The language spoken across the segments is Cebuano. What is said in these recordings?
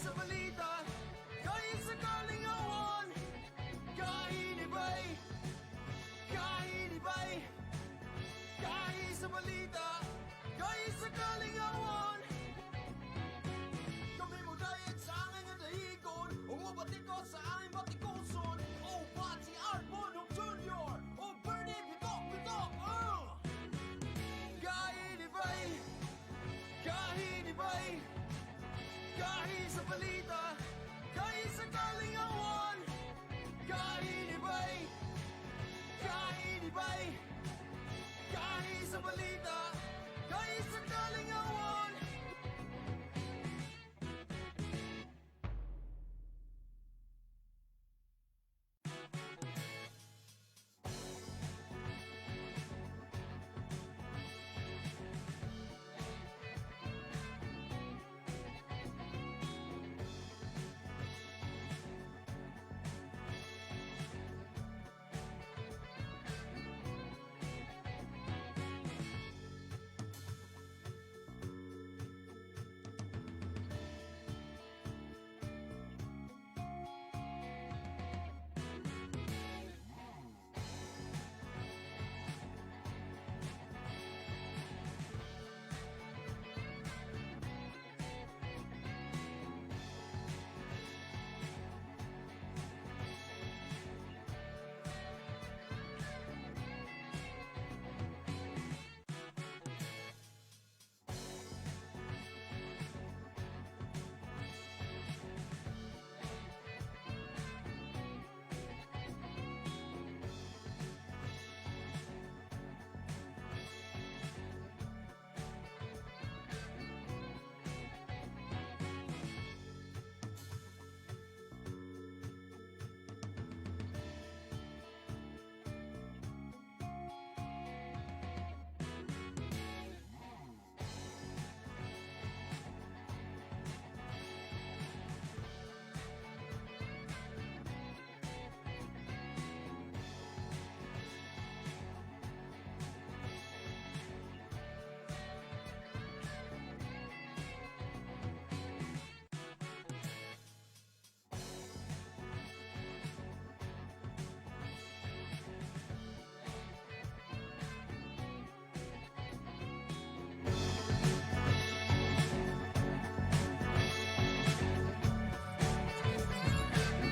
Sa balita, kahit sa kalingawan. Kahinibay, kahinibay. Kahit sa balita, kahit sa kalingawan. Kami mo dayat sa angay nga dahigon, umubati ko sa aming batikuson. O Pati Art Bonong Jr. O Bernie Bitok Bitok. Kahinibay, kahinibay. Kahit sa balita, kahit sa kalingawan. Kahinibay, kahinibay. Kahit sa balita, kahit sa kalingawan.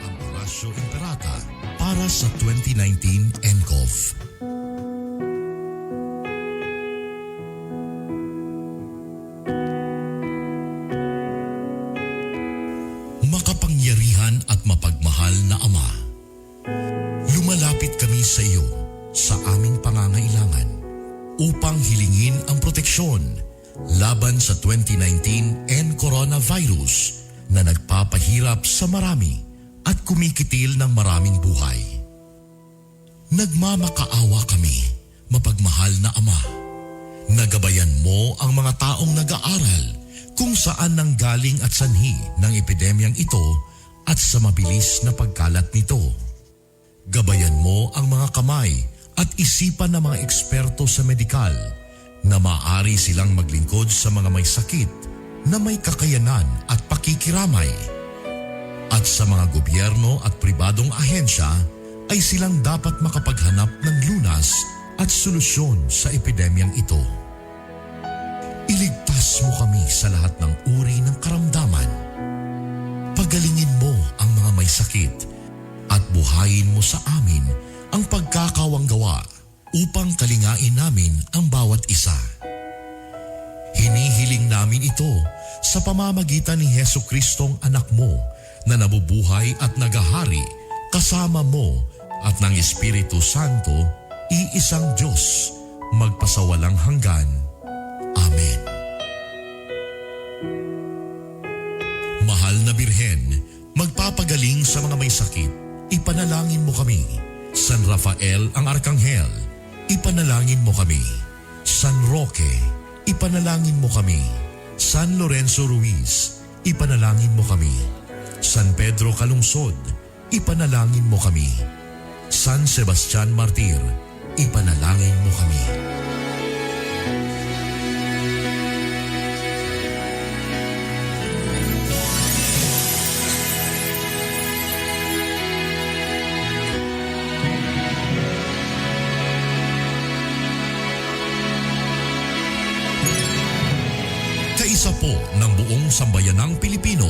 Ang Oratio Imperata para sa 2019 NCOV. Makapangyarihan at mapagmahal na Ama, lumalapit kami sa iyo sa aming pangangailangan upang hilingin ang proteksyon laban sa 2019 N coronavirus na nagpapahirap sa marami at kumikitil ng maraming buhay. Nagmamakaawa kami, mapagmahal na Ama. Nagabayan mo ang mga taong nag-aaral kung saan nanggaling at sanhi ng epidemyang ito at sa mabilis na pagkalat nito. Gabayan mo ang mga kamay at isipan ng mga eksperto sa medikal na maaari silang maglingkod sa mga may sakit na may kakayanan at pakikiramay. At sa mga gobyerno at pribadong ahensya ay silang dapat makapaghanap ng lunas at solusyon sa epidemyang ito. Iligtas mo kami sa lahat ng uri ng karamdaman. Pagalingin mo ang mga may sakit at buhayin mo sa amin ang pagkakawanggawa upang kalingain namin ang bawat isa. Hinihiling namin ito sa pamamagitan ni Heso Kristong anak mo na nabubuhay at nagahari kasama mo at ng Espiritu Santo, iisang Diyos, magpasawalang hanggan. Amen. Mahal na Birhen, magpapagaling sa mga may sakit, ipanalangin mo kami. San Rafael ang Arkanghel, ipanalangin mo kami. San Roque, ipanalangin mo kami. San Lorenzo Ruiz, ipanalangin mo kami. San Pedro Calungsod, ipanalangin mo kami. San Sebastian Martir, ipanalangin mo kami. po ng buong sambayanang Pilipino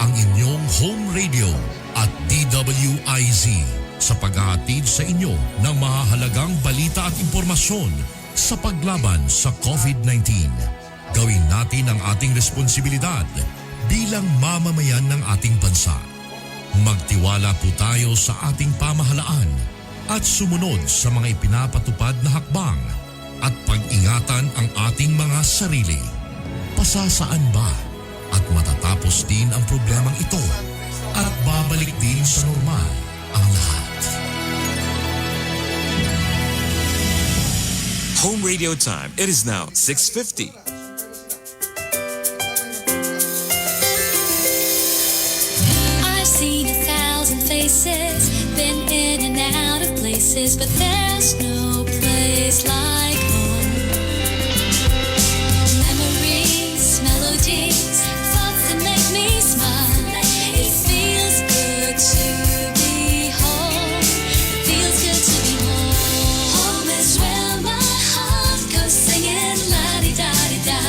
ang inyong home radio at DWIZ sa paghahatid sa inyo ng mahahalagang balita at impormasyon sa paglaban sa COVID-19. Gawin natin ang ating responsibilidad bilang mamamayan ng ating bansa. Magtiwala po tayo sa ating pamahalaan at sumunod sa mga ipinapatupad na hakbang at pag-ingatan ang ating mga sarili. Pasasaan ba at matatapos din ang problemang ito at babalik din sa normal ang lahat. Home radio time. It is now 6:50. I've seen a thousand faces, been in and out of places, but there's no place like home. Memories, melodies, thoughts that make me smile. It feels good to be home. It feels good to be home. Home is where my heart goes singing la di da di da.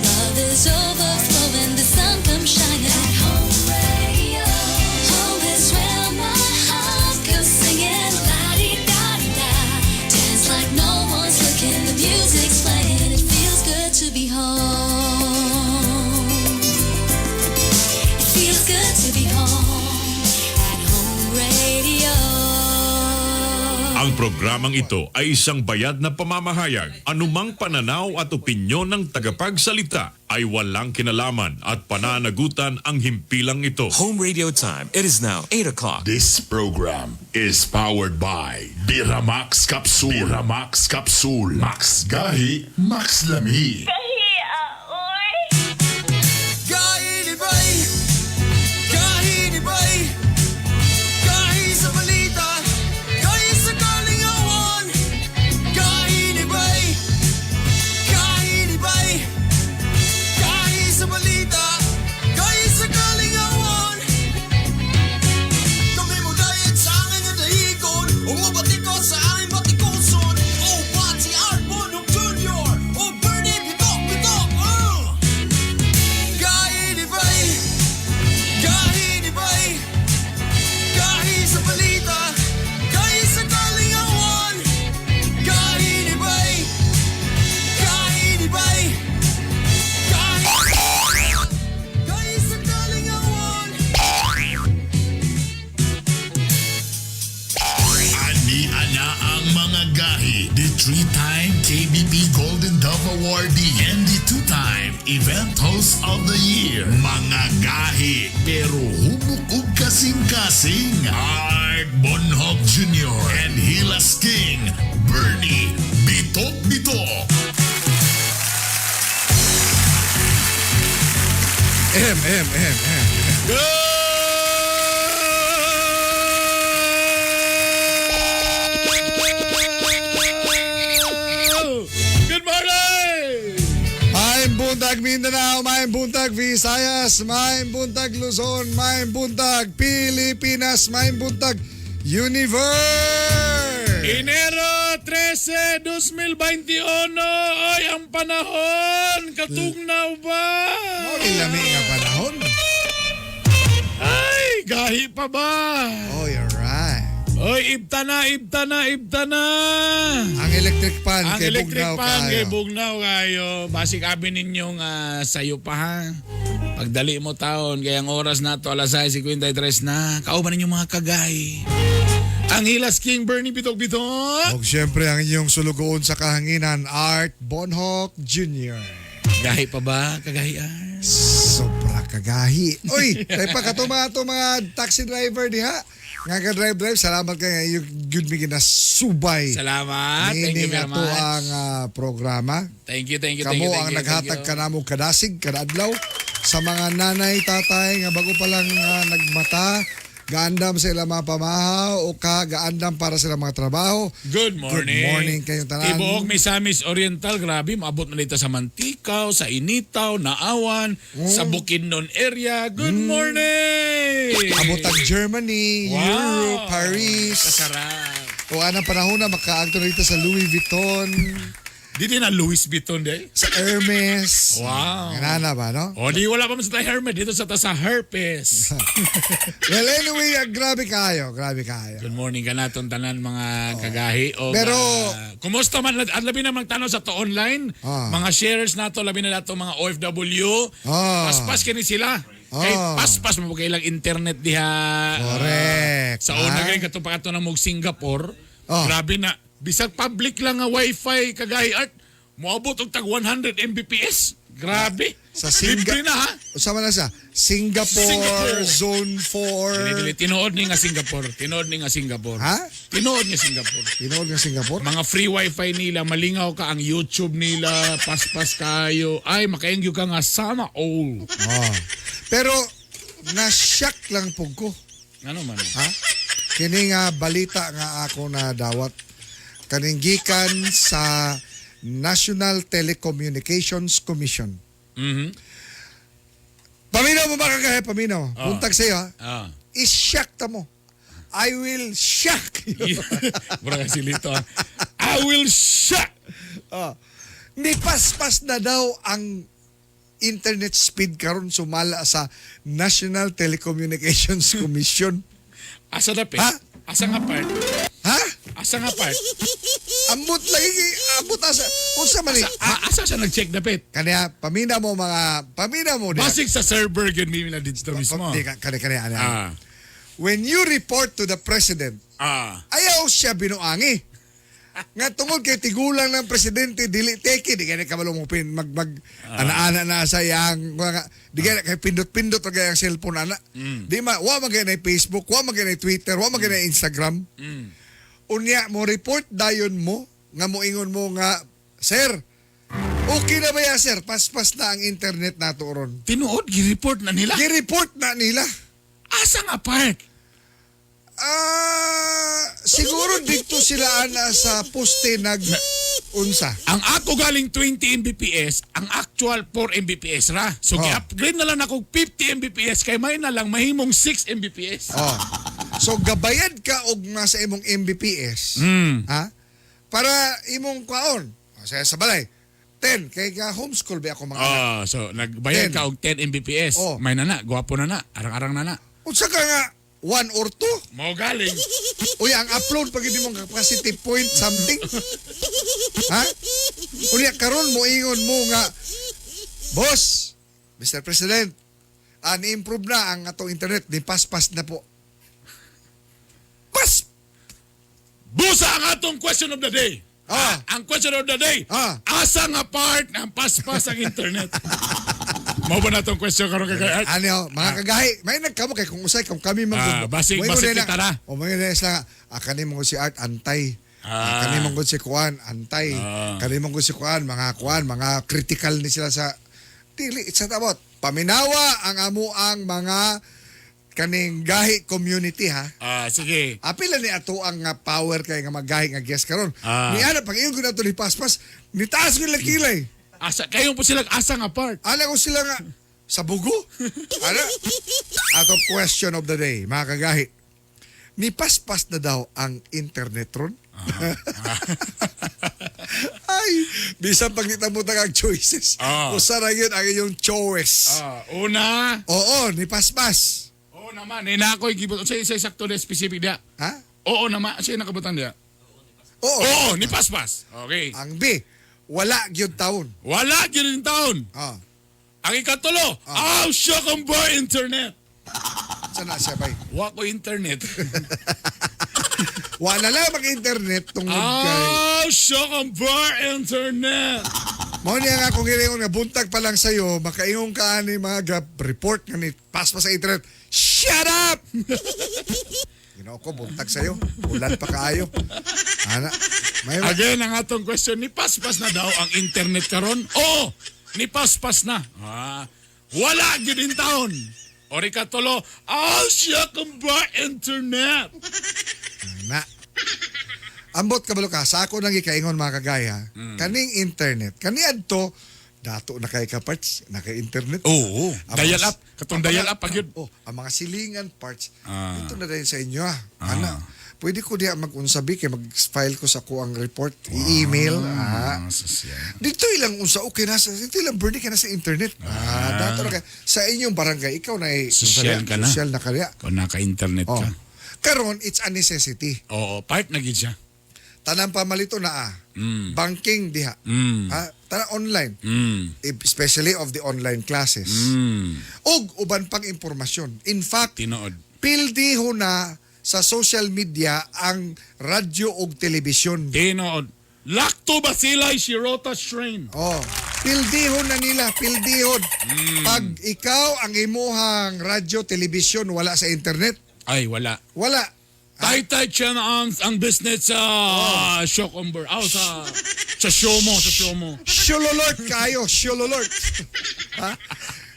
Love is overflowing, the sun comes shining. Home radio. Home is where my heart goes singing la di da di da. Dance like no one's looking, the music's playing. It feels good to be home. It feels good to be home at home radio. Ang programang ito ay isang bayad na pamamahayag. Anumang pananaw at opinyon ng tagapagsalita ay walang kinalaman at pananagutan ang himpilang ito. Home radio time. It is now 8 o'clock. This program is powered by Biramax Capsule. Biramax Capsule. Max Gahi, Max Lami. Gahi ni Bay, Gahi ni Bay, Gahi sa balita, Gahi sa kalingawan. Gahi ni Bay, Gahi ni Bay, Gahi sa balita, Gahi sa kalingawan. Kami mo dayat sa angin nga dahikon, Umabati ko sa aming batikuson. O si Art Bonhoc Jr. O Bernie Bitok Bitok. Gahi ni Bay, Gahi ni Bay, Gahi sa balita, Gahi sa kalingawan. Gahi ni Bay, Gahi ni Bay, Gahi, Gahi sa kalingawan. Ani ana ang mga gahi. The three-time KBP Golden Dove Awardee and the two-time Event Host of the Year. Mga gahi, pero hubok ug kasing-kasing. Art Bonhoc Jr. and Hilas King, Bernie Bitok Bitok. M, M, M, M. Good morning! Maayong buntag Mindanao, maayong buntag Visayas, maayong buntag Luzon, maayong buntag Pilipinas, maayong buntag Universe! Enero 13, 2021. Ay, ang panahon! Katugnaw ba? Mao ni lami nga panahon. Ay, gahi pa ba? Oh, you're right. Oy, ibta na, ibta na, ibta na! Ang electric pan Ang kay electric bugnaw pan kaayo. kay bugnaw kayo. Basig abi ninyong sayo pa ha. Pagdali mo taon, kaya ang oras na to, alas 6:53 na. Kauban ninyo mga kagay. Ang Hilas King Bernie Bitok Bitok. Og siyempre ang inyong sulugoon sa kahanginan, Art Bonhoc Jr. Gahi pa ba? Kagahi ah. Sobra kagahi. Uy, tayo pa kato mga taxi driver diha. Nga ka drive drive, salamat kay nga yung good mi ginasubay. Salamat. Thank you Niini very ato much. ang programa. Thank you, thank you, thank Kamo you. Thank ang you, naghatag thank you. kanamo kadasig kadadlaw sa mga nanay, tatay nga bago pa lang nagmata, gaandam sa ilang mga pamahaw o ka gaandam para sa ilang mga trabaho. Good morning. Good morning kayong tanan. Tibuok Misamis Oriental, grabe, maabot na dito sa Mantikaw, sa Initaw, Naawan, sa Bukidnon area. Good morning! Abot ang Germany, Wow. Europe, Paris. Kasarap. O anang panahon na makaagto na dito sa Louis Vuitton. Dili na Louis Vuitton day. Sa Hermes. Wow. Ganana ba, no? O di wala pa man sa tayo Hermes dito sa ta sa herpes. Well, anyway, grabe kayo. Grabe kayo. Good morning ka naton tanan mga kagahi. O, Pero- kumusta man at labi na magtanaw sa to online, mga sharers nato labi na nato mga OFW. Paspas kini sila. Kay paspas mo kay ilang internet diha. Correct. Sa una kay katong pa kato na mog Singapore. Grabe na bisag public lang nga wifi kagahi art moabot og tag 100 Mbps. Grabe. Sa Singa- Libre na ha. Usa man na sa Singapore, Singapore. Zone 4. Dili dili tinuod ni nga Singapore. Tinuod ni nga Singapore. Ha? Tinuod nga Singapore. Tinuod nga Singapore? Mga free wifi nila, malingaw ka ang YouTube nila, paspas kayo. Ay, makaingyo ka nga sana all. Oh. Pero na-shock lang pug ko. Ano man? Ha? Kini nga balita nga ako na dawat kaning gikan sa National Telecommunications Commission. Paminaw mo ba kagaya? Paminaw. Buntag sa'yo ha. I-shock ta mo. I will shock you. Mura kasi lito. ah. I will shock! Ni paspas na daw ang internet speed karon sumala sa National Telecommunications Commission. Asa na Ha? Asa nga part? Ha? Asa nga part? Ambot lagi ambot asa unsa man ni? Asa siya nag-check dapit? Kaniya pamina mo mga pamina mo diha. Basig sa server gyud mi na dito mismo. Di kani kani ani. When you report to the president, ayaw siya binuangi. Nga tungod kay tigulang ng presidente dili teki di kay kabalo mo pin mag mag ana-ana na sa iyang mga di kay kay pindot-pindot ra kay ang cellphone ana. Di ma wa man kay na Facebook, wa man kay na Twitter, wa man kay na Instagram. Unya mo report dayon mo nga moingon mo nga sir, okay na ba ya sir? Paspas na ang internet nato ron. Tinuod gi-report na nila. Gi-report na nila. Asa nga part? Siguro dito sila ana sa poste nag unsa. Ang ako galing 20 Mbps, ang actual 4 Mbps ra. So gi-upgrade na lang ako 50 Mbps kay may na lang mahimong 6 Mbps. Oh. So gabayad ka og nasa imong Mbps. Ha? Para imong kwaon. O, sa balay. 10 kay ka homeschool ba ako mga anak. So nagbayad 10. ka og 10 Mbps. Oh. May na na, gwapo na na, arang-arang na na. Unsa ka nga 1 or 2? Mao galing. Uy, ang upload pag hindi mong capacity point something. Ha? Unya karon mo ingon mo nga boss, Mr. President, ni-improve na ang atong internet, ni paspas na po. Pas! Busa ang atong question of the day. Ang question of the day. Asa nga part ng paspas ang internet? Mao ba na itong question karon kay Art? Ano, mga kagahi, may nagkamo kay kung usay kung kami man Basig kita na. O mga na sila, kani mo si Art antay. Kani mo si Kuan antay. Kani mo si Kuan mga Kuan, mga critical ni sila sa dili it's not about paminawa ang amo ang mga kaning gahi community ha. Sige. Apil na ni ato ang power kay nga maggahi nga guest karon. Ni ana pag ingon ko nato ni paspas, ni taas ko lang kilay. Asa kayo po sila asa nga part. Ala ko sila nga sa bugo. Ana ato question of the day, mga kagahi. Ni paspas na daw ang internet ron? Ay, bisan pag nitamutan ang choices. Usa ra yun ang inyong choice. Una. Oo, ni paspas. Oo naman, eh na ako'y gibot. Sa isa sakto na specific dia. Ha? Oo naman, siya nakabutan dia. Oo. Oo, ni paspas. Okay. Ang B, wala gyud taon. Wala gyud taon. Ang ikatulo, aw siya kang bar internet. Sana siya bay? Wa ko internet. Wala lang mag-internet tungod kay Aw siya kang bar internet. Mao niya nga kung gilingon nga buntag pa lang sa'yo, makaingon ka ani mga grab report nga ni paspas sa internet. Shut up! Ginoo ko, buntag sa'yo. Ulan pa kaayo. Ana, may Again, ang atong question, ni paspas na daw ang internet karon? Oo, ni paspas na. Wala gyud in taon. Ori katulo, aw siya kang bar internet. Na. Ambot kabalo ka, sa ako nang gikaingon mga kagaya, kaning internet, kani adto dato na kay ka parts, na kay internet. Oo, Ang dial mga- up, katong dial up pa gyud. Oh, ang mga silingan parts. Ito na din sa inyo ah. Ana. Pwede ko diha mag-unsabi kay mag-file ko sa kuang report, i-email. Ah. Sosyal. Dito ilang unsa okay na sa dito ilang birthday ka na sa internet. Ah, dato na ka. Sa inyong barangay ikaw na eh, Sosyal ka na. Sosyal na kaya. Kung naka-internet Oh. ka. Karon it's a necessity. Oo, part na gid siya. Tanan pamalito na ah. Banking diha. Ah, tanan online. Especially of the online classes. Og uban pang impormasyon. In fact, Tinuod. pildi ho na sa social media ang radyo og telebisyon. Tinuod. Lactobacilli shirota strain. Oh, pildihon na nila, pildihon. Pag ikaw ang imuhang radyo, telebisyon wala sa internet, Ay, wala. wala. Tay-tay Chen ang business sa Shokomber. Oh, sa show mo, sa show mo. Shulolort kayo, shulolort. Ha?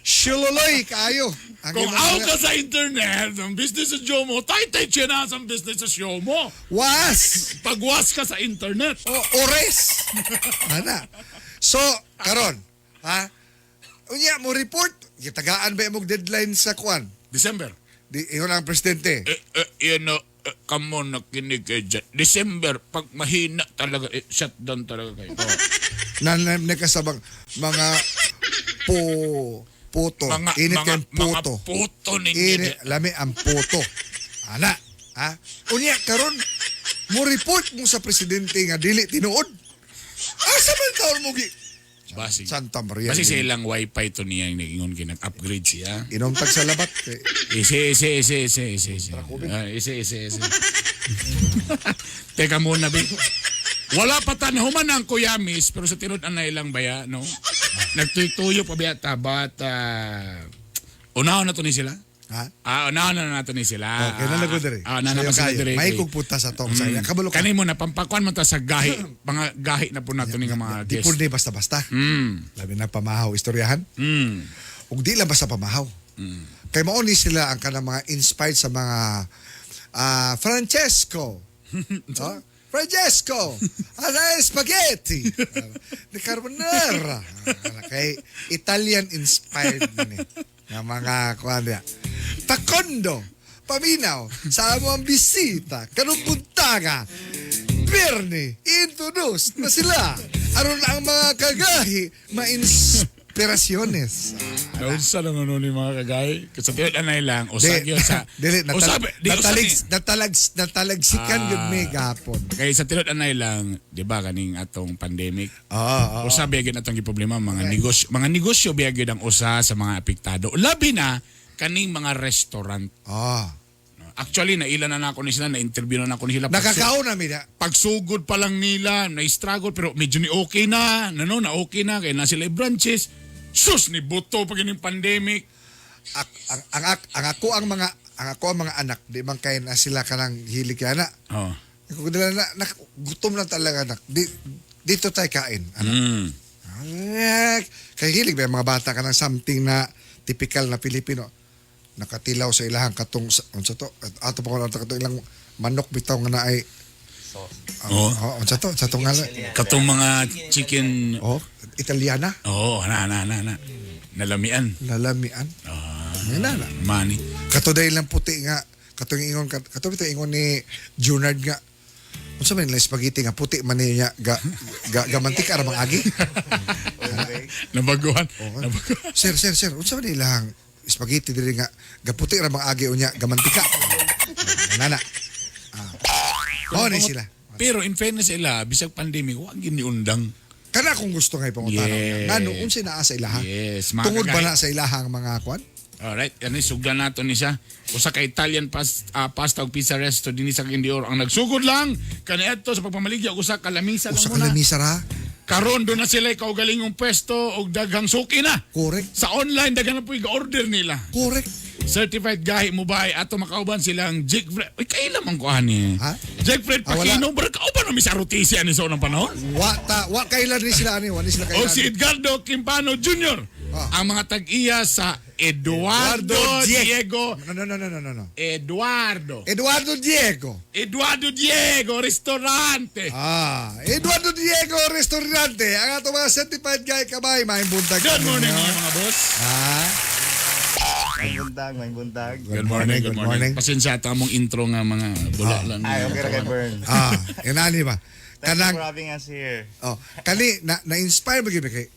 Shuloloy kayo. Ang Kung imong out mga- ka sa internet, ang business sa show mo, tay-tay Chen ang business sa show mo. Was. Pagwas ka sa internet. O, ores. Ana. So, karon, ha? Unya mo report, gitagaan ba imong deadline sa kuan? December. Di ingon ang presidente. Eh, kamo nakinig kayo dyan. December, pag mahina talaga, eh, shutdown talaga kayo. Oh. Na, na, nakasabang mga po puto. Mga, Init mga, kayong mga puto. puto ninyo. Init, lami ang puto. Ana, ha? Unya karon mo report mo sa presidente nga dili tinuod. Asa man taon mo gi Basig. Santa Maria. Kasi sa ilang wifi to niya yung nag-ingon kinag-upgrade siya. Inom tag sa labat. Kay, Ise, ise, ise, ise, ise, ise. Ah, ise, ise, ise. Teka muna, be. Wala pa tanhuman ang kuyamis, pero sa tinod ang nailang baya, no? Nagtuyo-tuyo pa biya ta, but unahon na to ni sila. Ha? Ah, unahon na nato ni sila. Okay, nalago diri. Ah, na Sayo sila kayo. diri. May kong punta sa tong sa iya. Kabalo ka. Kani mo na pampakuan man ta sa gahi, mga gahi na po nato ni nga mga Di guest. pud ni basta-basta. Labi na pamahaw istoryahan. Ug di lang basta pamahaw. Kay mao ni sila ang kanang mga inspired sa mga Francesco. Oh? Francesco, asa spaghetti. Di carbonara. Kay Italian inspired ni. Nga mga kuan niya. Takondo, paminaw, sa amo ang bisita, kanong buntaga, Bernie, introduce na sila. Aron ang mga kagahi, mainspirasyones. Naunsa lang ano ni mga kagay. Sa tinud anay lang, usag yun sa... Dili, usab, di, usab natalig, ni. natalagsikan yun may gapon. Kay sa tinud anay lang, di ba kaning atong pandemic, Oo, oo. usa biya gyud atong giproblema mga negosyo, mga negosyo biya gyud ang usa sa mga apektado. Labi na kaning mga restaurant. Ah. Actually, naila na nako ni sila, na-interview na nako ni sila. Nakakaon na mi na. Pagsugod pa lang nila, na-struggle, pero medyo ni okay na, ano, na okay na, kaya na sila branches. Sus, ni buto pag ining pandemic. Ang ako ang mga anak di man kay na sila kanang hilig kay ana. Oh. Kung dila na, gutom na talaga anak. Dito tayo kain. Anak. Eh, kay hilig ba yung mga bata kanang something na typical na Pilipino. Nakatilaw sa ilahang katong unsa to? Ato pa ko na katong ilang manok bitaw nga naay. Oh. Oh, unsa to? Sa tong ngala. Katong mga chicken. Oh, Italiana. Oo, oh, na na na na. Nalamian. Lalamian. Na na. Money. Kato dahil lang puti nga katong ingon kato bitaw ingon ni Junard nga unsa man nila spaghetti nga puti man niya ga ga, ga mantika ra mang agi. Nabaguhan. Nabaguhan. Sir, sir, sir, unsa man ilang spaghetti diri nga ga puti ra mang agi unya ga mantika. Nana. Ah. Mao ni sila. Pero in fairness ila, bisag pandemic, wa gyud ni undang. Kana kung gusto nga ipangutana. Yes. Ngano unsa naa sa ilaha? Yes, mga Tungod ba kagaya. na sa ilahang mga kwan? Alright, ano sugdan nato ni siya. Usa ka Italian pasta ug pizza resto dinhi sa Quindior ang nagsugod lang kaniadto sa pagpamaligya og usa ka lamisa lang Usa ka muna. lamisa ra. Karon do na sila kaugalingong pwesto og daghang suki na. Correct. Sa online daghan na po order nila. Correct. Certified gahi mo ba ato makauban silang Jake Fred. Uy, kailan man ko ani? Ha? Jake Fred Ah, wala. Paquino, bro, kauban na mi sa ROTC ani sa unang panahon. Wa ta wa kailan ni sila ani, wa ni sila O kailan. si Edgardo Quimpano Jr. Ah. Ang mga tag-iya sa Eduardo Diego. No, no, no, no, no, no. Eduardo. Eduardo Diego. Eduardo Diego Restaurante. Ah, Eduardo Diego Restaurante. Ang ato mga certified guy kabay, maayong buntag. Good morning ninyo. mga boss. Ah. May buntag, may buntag. Good morning, good morning. Pasensya ata among intro nga mga bula lang. Ay, okay ra kay Bern. Ah, inani ba? Thank you Kanang for having us here. Oh, kani na na-inspire ba gyud kay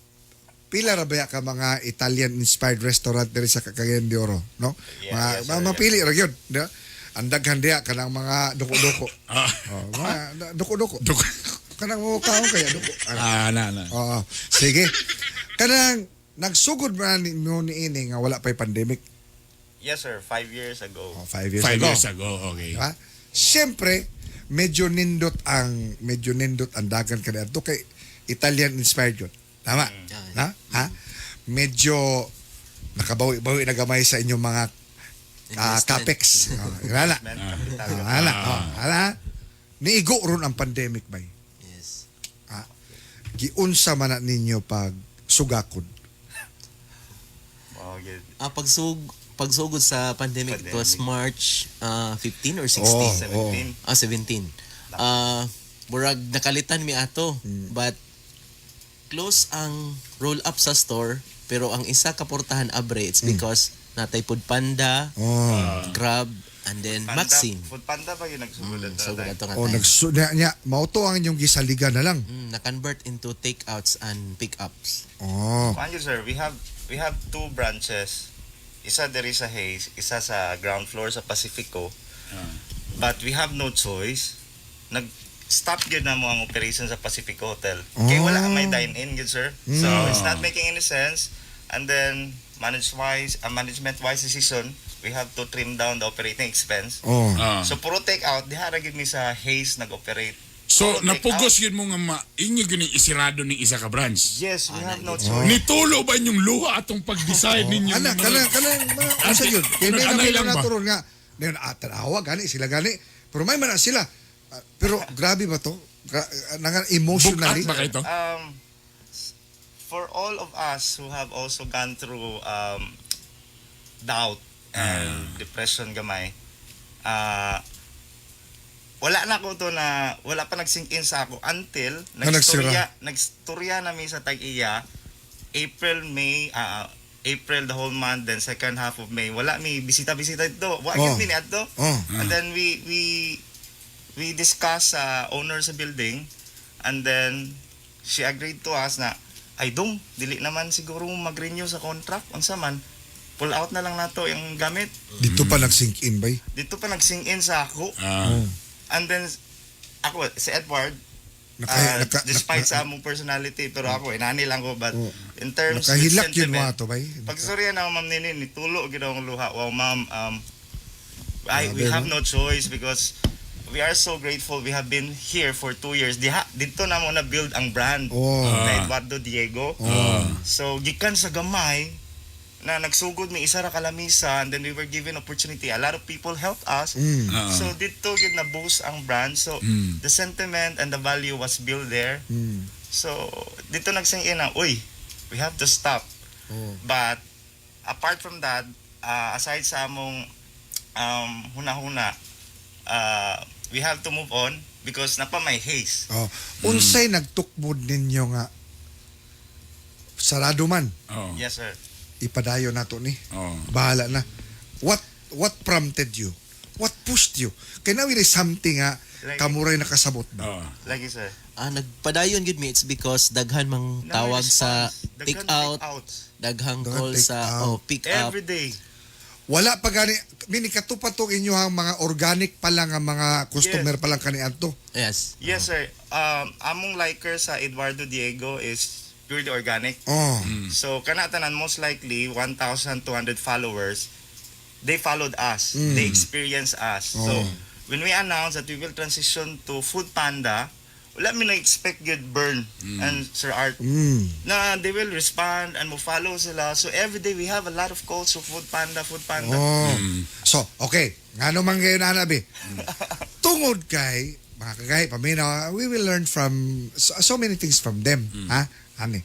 pila ra ba ka mga Italian inspired restaurant diri sa Cagayan de Oro, no? Yeah, Mga yes, sir, mapili ra gyud, di ba? Ang daghan diha kanang mga duko-duko. Oh, mga duko-duko. Kanang mo kaon kaya duko. Ah, na, na. Oo. Sige. Kanang nagsugod man ni mo niini nga wala pa'y pandemic. Yes, sir. 5 years ago. Oh, 5 years 5 ago. years ago, okay. Diba? Siyempre, medyo nindot ang dagan kaniadto kay Italian inspired yun. Tama? Ha? Ha? Medyo nakabawi-bawi na gamay sa inyong mga Investment. capex. Oh, wala. Investment capital. Oh, wala. Oh, wala. Niigo ron ang pandemic bay. Yes. Ah, giunsa man na ninyo pag sugakod? Oh, good. Ah, pagsugod sa pandemic, it was Pandemic. March 15 or 16. Oh, 17. Ah, 17. Ah, murag nakalitan mi ato. But close ang roll up sa store pero ang isa ka portahan abre, it's because natay Food Panda, Grab, and then Panda, Maxim. Food Panda pa yung nagsugod ato. So ato nga Oh, time. nagsu nya, nya mao to ang inyong gisaligan na lang. Na-convert into takeouts and pick-ups. Oh. Kuan yun, sir, we have two branches. Isa diri sa Hayes, isa sa ground floor sa Pacifico. But we have no choice. Nag-stop gyud na mo ang operation sa Pacifico Hotel. Kay wala may dine-in gyud, sir. So it's not making any sense. And then management wise decision, we have to trim down the operating expense. Oh. So puro take out, diha ra gyud mi sa Hayes nag-operate. So, Puro take napugos out. yun mo nga inyo gyud ni isirado ning isa ka branch. Yes, we have no choice. Nitulo ba inyong luha atong pag-decide ninyo? Ana, kanang kanang mga unsa yun? Kay may Anay namin lang na ba? turon nga. Ngayon tanawa gani sila gani. Pero may man na sila. Ah, pero grabe ba to? Nanga emotionally. Bukat ba kayo to? For all of us who have also gone through doubt and depression gamay, wala na ko to na wala pa nag-sink in sa ako until Na nagsira. Nagstorya na mi sa tag-iya April, May, April the whole month, then second half of May wala mi bisita-bisita dito, wa gyud mi niadto. And then we discuss sa owner sa building and then she agreed to us na, "Ay dong, dili naman siguro mag-renew sa contract, unsa man, pull out na lang nato yung gamit." Dito pa nag-sink in bay. Dito pa nag-sink in sa ako. And then ako si Edward, despite sa among personality, pero ako inani lang ko, but in terms with Nakahilak yun sentiment, mga to bay. pag sorry na ako, Ma'am Nini, nitulo gyud akong luha. "Wow, ma'am, we Grabe, have no? no choice because we are so grateful we have been here for 2 years. Diha, dito na mo na build ang brand na Eduardo Diego." So, gikan sa gamay, na nagsugod mi isa ra ka lamisa and then we were given opportunity. A lot of people helped us. So dito gyud na boost ang brand. So the sentiment and the value was built there. So dito nag-sink in na, "Uy, we have to stop." But apart from that, aside sa among huna-huna, we have to move on because napa may Haze. Oh. Unsay nagtukmod ninyo nga sarado man, Yes, sir. Ipadayon nato ni? Oh. Bahala na. What prompted you? What pushed you? Kay now is something nga kamuray nakasabot ba? Lagi, sir. Ah, nagpadayon gud mi, it's because daghan mang Na may tawag sa response. Daghan take out, take-outs. daghang Daghan call take sa out. oh, pick up. Every day. Wala pa gani mini katupa tong inyong mga organic pa lang ang mga customer pa lang kaniadto. Yes. Yes, sir. Among liker sa Eduardo Diego is purely organic. Oh. So, kana tanan most likely 1,200 followers, they followed us. They experienced us. So, when we announced that we will transition to Food Panda, wala mi na-expect good Burn and Sir Art na they will respond and mo follow sila. So, every day we have a lot of calls to Food Panda, Food Panda. Oh. So, okay. Ngano man ngayon ana bi? Tungod kay mga kagay paminaw, we will learn from so many things from them, ha? Ani.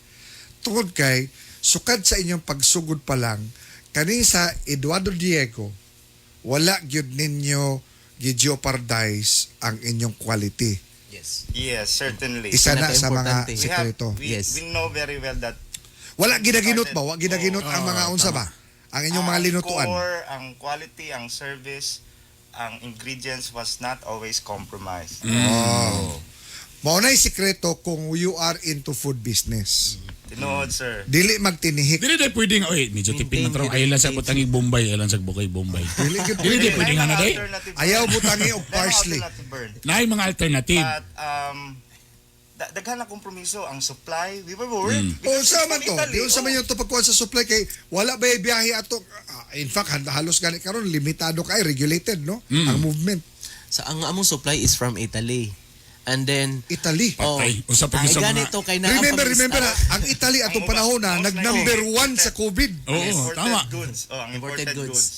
Tungod kay sukad sa inyong pagsugod pa lang kani sa Eduardo Diego, wala gyud ninyo gi-jeopardize ang inyong quality. Yes. Yes, certainly. Isa na sa mga Pinaka-importante. We have, sekreto. we know very well that Wala ginaginot ba? Wala ginaginot ang mga unsa ba? Ang inyong mga Ang linutuan. Core, ang quality, ang service, ang ingredients was not always compromised. Oh. Mao na'y sikreto kung you are into food business. Tinuod, sir. Dili magtinihik. Dili day pwede nga, oy, medyo tipid na traw. Ayaw lang sa butangig Bombay, ayaw lang sa bukay Bombay. Dili gyud Dili pwede. day pwede nga na day. Alternative Ayaw burn. butangi og May mga parsley. alternative burn. Naay mga alternative. But daghan na kompromiso ang supply. We were worried. O Because unsa it's man from to? Italy. Di unsa man Oh. yung to pagkuhan sa supply kay wala ba biyahe ato? In fact, halos gani karon limitado kay regulated, no? Ang movement. So ang among supply is from Italy. And then Italy. Oh, Patay. Usa pa ay gyud sa mga- ganito kay naa Remember, pa mi remember, stock. ang Italy atong Ang uba- panahon na most nag number likely, 1 sa COVID. Oo, Imported tama. goods. Oh, ang Imported imported goods. goods.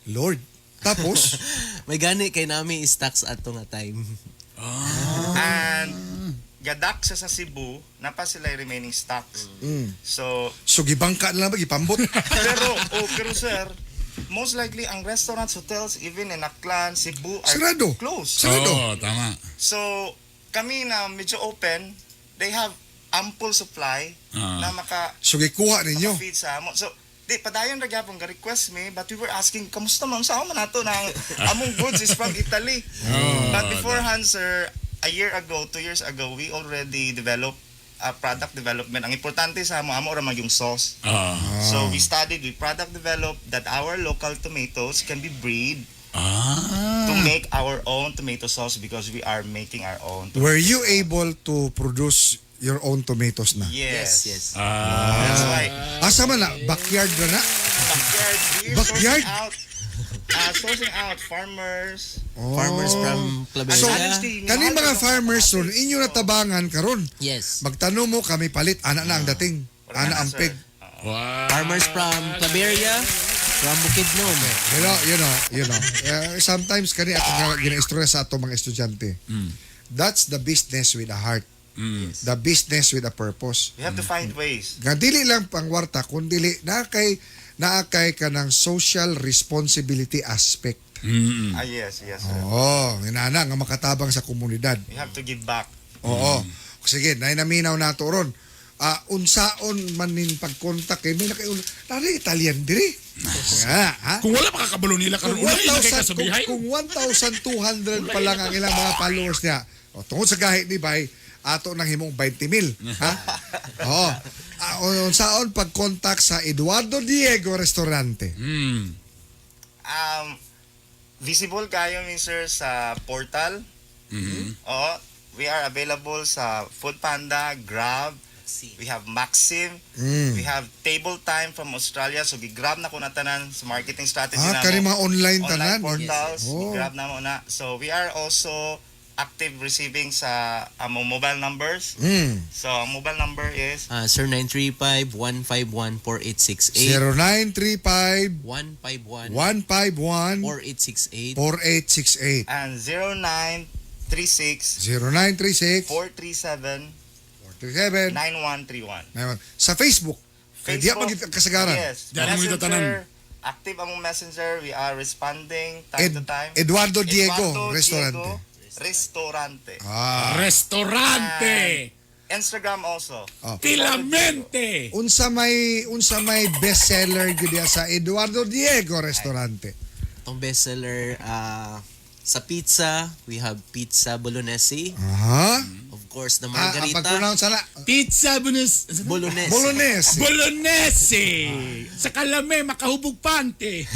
Lord. Tapos, May gani kay nami stocks ato nga time. And gadak sa Cebu, napa sila yung remaining stocks. So, so gibangka na lang ba gipambot. pero sir, most likely ang restaurants, hotels, even in Aklan, Cebu are Sarado. closed. Sarado. Oo, tama. So, kami na medyo open, they have ample supply na maka So gikuha ninyo. feed sa amo. So, di padayon ra gyapon ga request me, but we were asking kamusta man sa man nato na ang among goods is from Italy. But beforehand, sir, a year ago, 2 years ago, we already developed a product development. Ang importante sa amo, amo ra man yung sauce. So we studied, we product developed that our local tomatoes can be breed to make our own tomato sauce because we are making our own. Were you able to produce your own tomatoes na? Yes. Yes, yes. That's why Asa man na? Backyard na na? backyard, we're Backyard? sourcing out farmers. Oh. Farmers from Claveria. So, Honestly, kani mahal mga ang farmers ron, inyo natabangan karon. Yes. Magtanong mo kami palit, ana na ang dating. Wala Ana na, ang sir. pig. Wow. Farmers from Claveria, from Bukidnon. You know, sometimes kani ako nga ginaistorya sa ato mga estudyante. That's the business with a heart. The business with a purpose. We have to find ways. Nga dili lang pangwarta kun dili naa kay ka ng social responsibility aspect. Ah, yes, sir. Oo, inana nga makatabang sa komunidad. We have to give back. Oo. Sige, nainaminaw nato ron. Ah, unsaon man nin pagkontak kay may naka nari Italian diri. Nga, ha? Kung wala makakabalo nila karon, Kung wala na kay 1,000 kasabihay. kung 1,200 pa lang ang ilang mga followers niya. O, tungod sa gahi ni Bay, ato nang himong 20 mil. Ha? Oo. Ah, unsaon pag-contact sa Eduardo Diego Restaurante. Visible kayo, mi sir, sa portal. Oo. We are available sa Food Panda, Grab, we have Maxim, we have Table Time from Australia. So, gi-grab na ko na tanan sa marketing strategy Ah, namo. kani mga online tanan. Portals, Oh. gi-grab na mo na. So, we are also active receiving sa among mobile numbers. So, ang mobile number is 0935-151-4868. 0935 151 151 4868. 4868. And 0936 0936 437 437 9131. Sa Facebook. Kaya diya pag kasagaran. Yes. Diyan mo ito tanan. Messenger, active among messenger. We are responding time to time. Eduardo Diego Eduardo Restaurante. Diego Restaurante. Ah. Restaurante. Instagram also. Oh. Pilamente. Unsa may bestseller gyud diya sa Eduardo Diego Restaurante? Itong bestseller sa pizza, we have pizza bolognese. Aha. Of course, the Ah, ang margarita. pag-pronounce sana Pizza Bolognese. Bolognese. Bolognese. Bolognese. Sa kalame makahubog pante.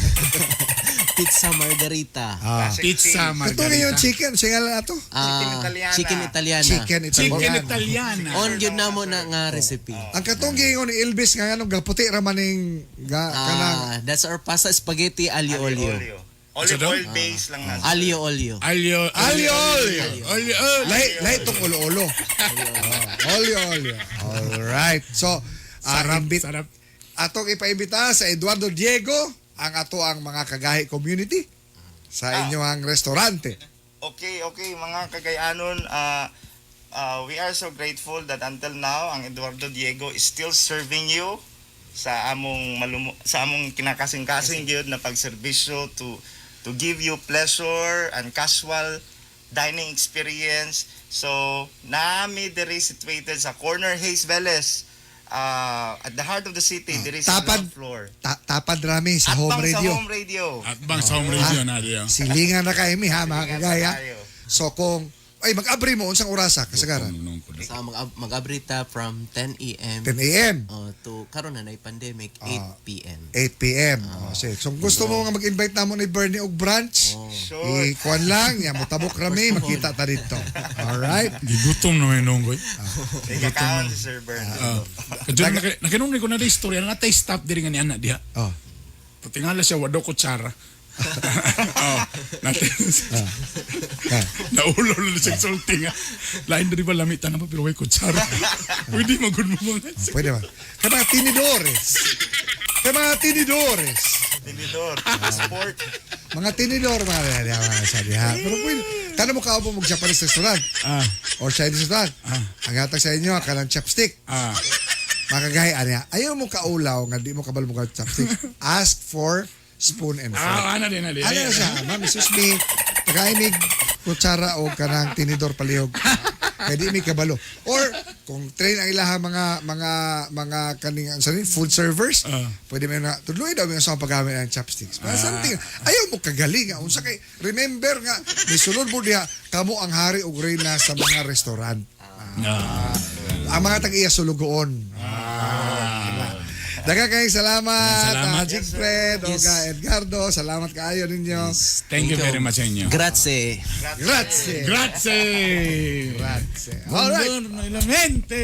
Pizza margarita. Ah. Classic Pizza cheese. Ito margarita. yung chicken, sige lang ato. Ah, Chicken Italiana. Chicken Italiana. Chicken Italiana. Chicken Italiana. On gyud namo na nga recipe. Ang katong giingon ni Elvis nga anong gaputi ra man ning ga, kanang Ah, that's our pasta spaghetti aglio olio. Olio. Olive oil base lang na. Aglio olio. Aglio Aglio olio. Olio olio. Lahi lahi tong ulo-ulo. Oh, olio olio. All right. So, Sarap, imbit, sarap. Atong ipaimbita sa Eduardo Diego ang ato ang mga kagahi community sa inyong restaurante. Okay, mga Kagayanon, we are so grateful that until now ang Eduardo Diego is still serving you sa among kinakasing-kasing gyud na pagserbisyo to give you pleasure and casual dining experience. So, nami diri situated sa corner Hayes Velez. At the heart of the city, there is a Tapad. ground floor. Tapad rami sa home Atbang radio. sa home radio. Atbang sa home radio na diyo. Silingan na kay mi ha, mga Silingan kagaya. sa kayo. So kung ay mag-abri mo unsang orasa kasagaran? Sa mag-abri ta from 10 a.m. 10 a.m. To karon na nay pandemic 8 p.m. 8 p.m. Oh, sige. So kung gusto mo nga mag-invite namo ni Bernie og brunch, Sure. ikuan lang, ya motabok rami, makita ta dito. All right. Gigutom na may nunggoy. Ikakaon si Sir Bern. Kadyo nakinungay ko na di istorya na tay stop diri nga ni ana diha. Oh. Patingala siya wado kutsara. Oh, natin. Naulo na siya sulti nga. Lain diri ba lamitan na pa pero way kutsara. Pwede magud mo mga. Pwede ba? Kay mga tinidores. Kay mga tinidores. Tinidor. Sport. Mga tinidor mga mga mga sabi ha. Pero pwede, kano mo kaupo mo Japanese restaurant or Chinese restaurant. Ang hatag sa inyo kanang chopstick. Mga kagaya ani, ayaw mo kaulaw nga di mo kabalo mo ka chopstick. Ask for spoon and fork. Ana din, ana din. Ano na siya? Ma'am, excuse me. Pagkaimig kutsara o kanang tinidor palihog. Kaya di mi kabalo. Or kung train ang ilaha mga kaning ang sanin, food servers, pwede mo na tudloy daw yung sa paggamit ng chopsticks. Pero something ayaw mo kagaling nga unsa kay remember nga misulod mo diha kamo ang hari ug reyna sa mga restaurant. Ang mga tag-iya sulugoon. Daghang kayong salamat. Salamat. Jigfred, Yes. Oga Edgardo, salamat kaayo ninyo. Thank you very much sa inyo. Grazie. Grazie. Grazie. Grazie. All right. Buongiorno, la mente.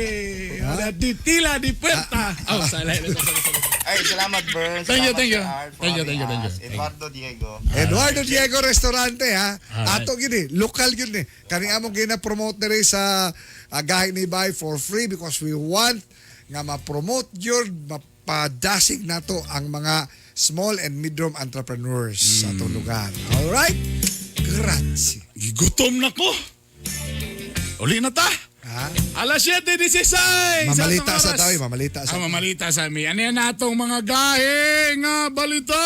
La di tila di puerta. Oh, sorry, sorry, sorry. Ay, salamat Bern. Thank you, Salamat, thank you. Sir Art, for Thank you, having thank you, thank you. us. Eduardo Diego. Eduardo Diego Restaurante ha. Alright. Ato gini, lokal gyud ni. Kani among gina-promote diri sa Gahi ni Bay for free because we want nga ma-promote gyud, mapadasig nato ang mga small and medium entrepreneurs sa atong lugar. All right? Grazie. Gigutom na ko. Uli na ta. Ha? Alas 7:16. Mamalita Sa sa atong tayo, oras. mamalita sa. Mamalita sa mi. Ano yan atong mga gahe nga balita?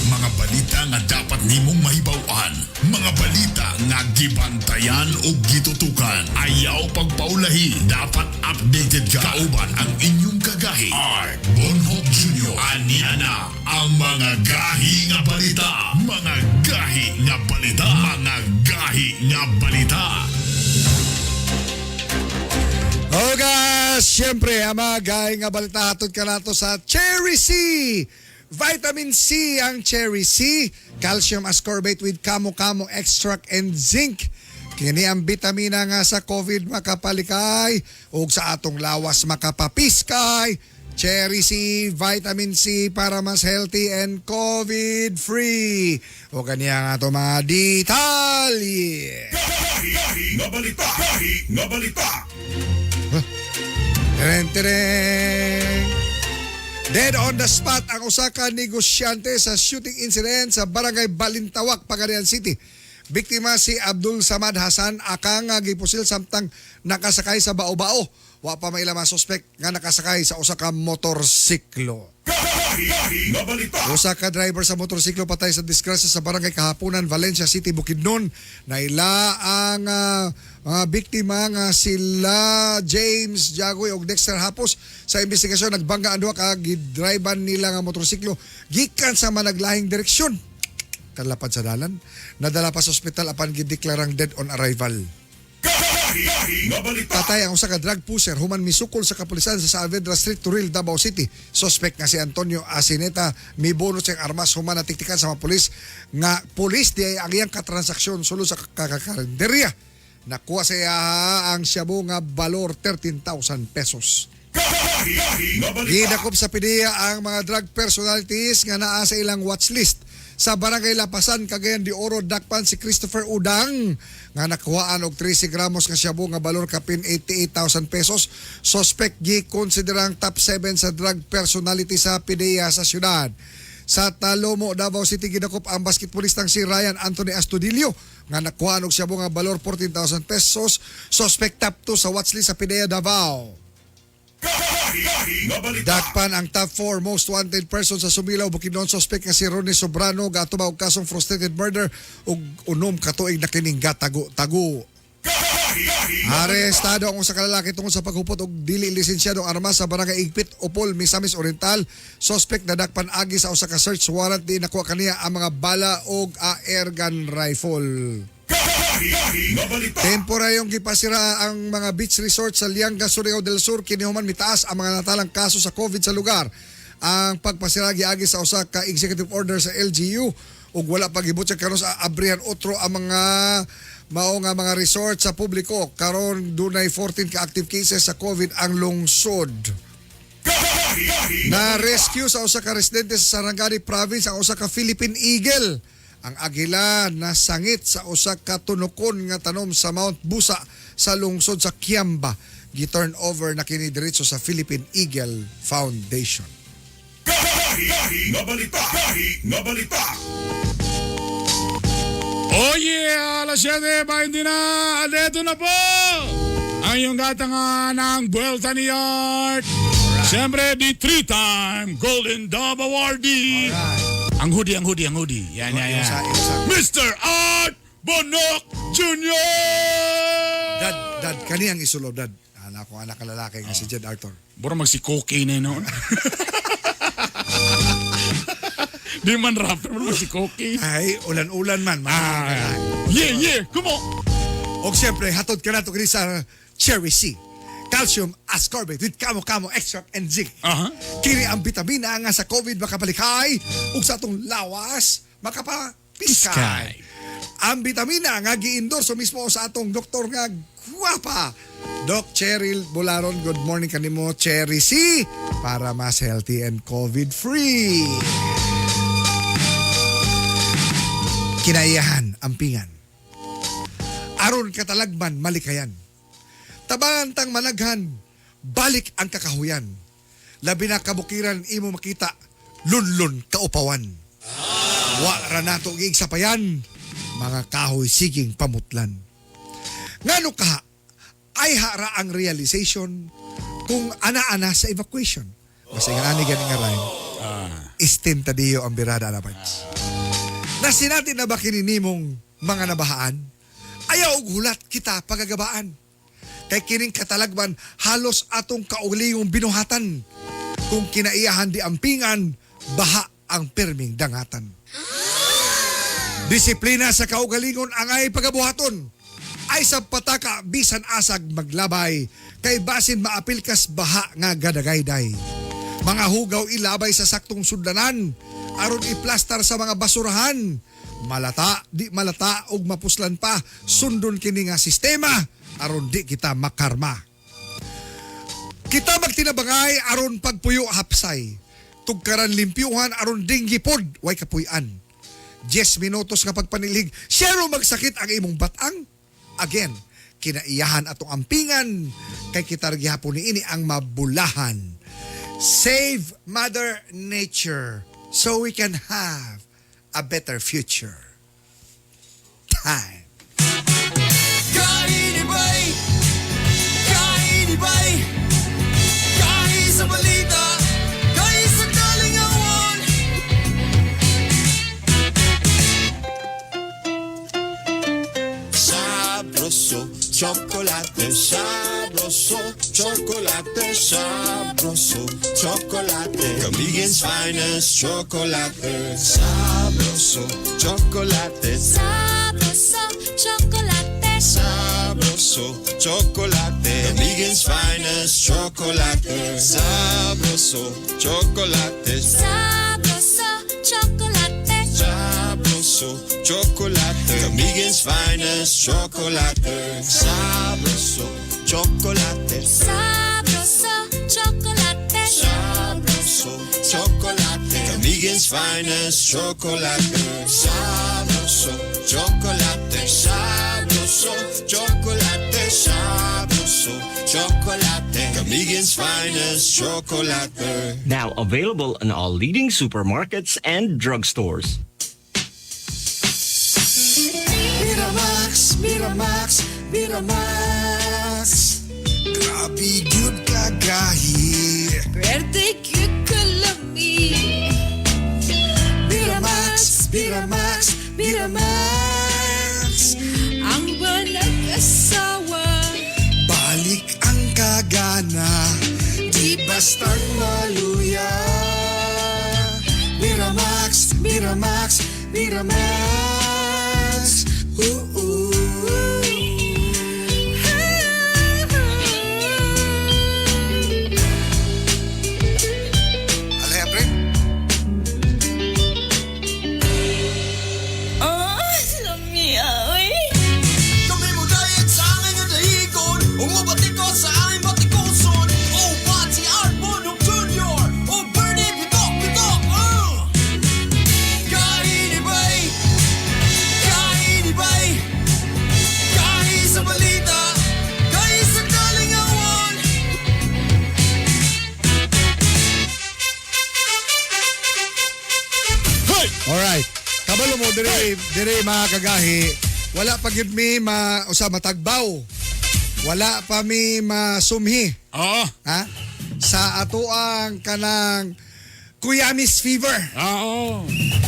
Mga balita nga dapat nimong mahibaw-an. Mga balita nga gibantayan o gitutukan. Ayaw pagpaulahi. Dapat updated ka. Kauban ang inyong kagahi. Art Bonhoc Jr. Ania na ang mga gahi nga balita. Mga gahi nga balita. Mga gahi nga balita. Oga, siyempre, ang mga gahi nga balita hatod ka nato sa Cherry C. Vitamin C ang Cherry C, calcium ascorbate with kamo-kamo extract and zinc. Kini ang bitamina nga sa COVID makapalikay ug sa atong lawas makapapiskay. Cherry C, vitamin C para mas healthy and COVID-free. O kaniya nga ato mga detalye. Gahi nga balita. Gahi nga balita. Teren, teren. Dead on the spot ang usa ka negosyante sa shooting incident sa Barangay Balintawak, Pagadian City. Biktima si Abdul Samad Hasan akang nga gipusil samtang nakasakay sa bao-bao. Wa pa may mga suspek nga nakasakay sa usa ka motorsiklo. Gahi nga balita. Usa ka driver sa motorsiklo patay sa disgrasya sa Barangay Kahaponan, Valencia City, Bukidnon. Naila ang mga biktima nga sila James Jagoy ug Dexter Hapos. Sa investigasyon nagbangga ang duha ka gidriban nila nga motorsiklo gikan sa managlahing direksyon. Kalapad sa dalan, nadala pa sa ospital apan gideklarang dead on arrival. Gahi nga balita. Patay ang usa ka drug pusher human misukol sa kapulisan sa Saavedra Street, Turil, Davao City. Suspect nga si Antonio Asineta mibunot siyang armas human natiktikan sa mga pulis nga pulis di ay ang iyang katransaksyon sulod sa kakakarinderya. Nakuha sa iya ang shabu nga balor 13,000 pesos. Gahi nga balita. Gidakop sa PDEA ang mga drug personalities nga naa sa ilang watchlist. Sa Barangay Lapasan, Cagayan de Oro, dakpan si Christopher Udang nga nakuhaan og 13 gramos nga shabu nga balor kapin 88,000 pesos. Suspect gikonsiderang top 7 sa drug personality sa PDEA sa syudad. Sa Talomo, Davao City, gidakop ang basketballistang si Ryan Anthony Astudillo nga nakuhaan og shabu nga balor 14,000 pesos. Suspect top 2 sa watchlist sa PDEA Davao. Gahi nga balita. Dakpan ang top 4 most wanted person sa Sumilaw, Bukidnon, suspect nga si Ronnie Sobrano gaatuba og kasong frustrated murder ug unom ka tuig na kining gatago-tago. Gahi Arestado ang usa ka lalaki tungod sa paghupot og dili lisensyadong armas sa Barangay Igpit, Opol, Misamis Oriental. Suspect nadakpan agi sa usa ka search warrant di nakuha kaniya ang mga bala og air gun rifle. Temporayong gipasira ang mga beach resort sa Lianga, Surigao del Sur kini human mitaas ang mga natalang kaso sa COVID sa lugar. Ang pagpasira giagi sa usa ka executive order sa LGU ug wala pa gibutyag karon sa abrihan otro ang mga mao nga mga resort sa publiko. Karon dunay 14 ka active cases sa COVID ang lungsod. Na-rescue sa usa ka residente sa Sarangani Province ang usa ka Philippine Eagle. Ang agila nasangit sa usa ka tunokon nga tanom sa Mount Busa sa lungsod sa Kiamba. Gi-turn over na kini diretso sa Philippine Eagle Foundation. Nga balita. Nga balita. Oh yeah! Alas 7:20 na! Adeto na po! Ang iyong gatangan ng Buelta ni Art. Siyempre, the three-time Golden Dove Awardee. Ang hoodie, ang hoodie, ang hoodie. Yan, yan, yan. Mr. Art Bonok Jr.! Dad, dad, kani ang isulo, dad. Anak ko, anak ka lalaki nga si Jed Arthur. Bura mag si Koki na noon. Di man rapper, bura mag si Koki. Ay, ulan-ulan man. Ah, yeah, yeah, come on! Og siyempre, hatod ka na ito kini sa Cherry C. Calcium ascorbate with kamo-kamo extract and zinc. Kini ang bitamina nga sa COVID makapalikay ug sa atong lawas makapapiskay. Piskay. Ang bitamina nga gi-endorso mismo sa atong doktor nga gwapa. Doc Cheryl Bularon, good morning kanimo Cherry C para mas healthy and COVID free. Kinaiyahan ang pingan. Aron katalagman malikayan. Tabangan tang managhan, balik ang kakahuyan. Labi na kabukiran imo makita, lunlun kaupawan. Wa ra nato giigsapayan, mga kahoy siging pamutlan. Ngano kaha, ay hara ang realization kung ana-ana sa evacuation. Basta nga ani gani nga rhyme. Istim tadiyo ang birada na parts. Nasinati na ba kininimong mga nabahaan? Ayaw og hulat kita pagagabaan. Kay kining katalagman halos atong kaulingong binuhatan. Kung kinaiyahan di ampingan, baha ang pirming dangatan. Disiplina sa kaugalingon ang ay pagabuhaton. Ay sa pataka bisan asag maglabay, kay basin maapil kas baha nga gadagayday. Mga hugaw ilabay sa saktong sudlanan, aron iplastar sa mga basurahan. Malata, di malata og mapuslan pa, sundon kini nga sistema, aron di kita makarma. Kita magtinabangay aron pagpuyo hapsay. Tugkaran limpyuhan aron dinggipod way kapuy-an. 10 minutos nga pagpanilig, siyero magsakit ang imong batang. Again, kinaiyahan atong ampingan kay kita ra gihapon niini ang mabulahan. Save Mother Nature so we can have a better future. Time. Kainibay! Kainibay! Kahi sa balita! Kahi sa kalingawan! Sabroso, chocolate, sabroso, chocolate, sabroso, chocolate. Comedian's finest chocolate. Sabroso, chocolate. Sabroso, chocolate. Sabroso, chocolate. Comedian's finest chocolate. Sabroso, chocolate. Sabroso, chocolate. Sabroso, chocolate. Comedian's finest chocolate. Sabroso, chocolate. Sabroso, chocolate. Sabroso, chocolate. Comedian's finest chocolate. Sabroso, chocolate. Sabroso, chocolate. Sabroso, chocolate. Comedian's finest chocolate. Now available in all leading supermarkets and drugstores. Miramax, Miramax, Miramax. Grabe gyud kagahi. Pwerte gyud kalami. Miramax, Miramax, Miramax. Ang walang asawa. Ana, di bastang maluya. Miramax, Miramax, Miramax. Ooh, ooh. Alay, pre. Oh, lamia, oy. Kami mo dayag sa angay nga dahigon. Umubati ko sa aming batikuson. Oh, Pati Art Bonong Jr. Oh, Bernie Bitok Bitok. Kainibay, kainibay, kahi sa balita, kahi sa kalingawan. Alright. Kabalo mo dire dire mga kagahi. Wala pa gyud mi ma usa matagbaw. Wala pa mi masumhi. Oo. Ha? Sa atoang kanang Kuyamis Fever. Oo.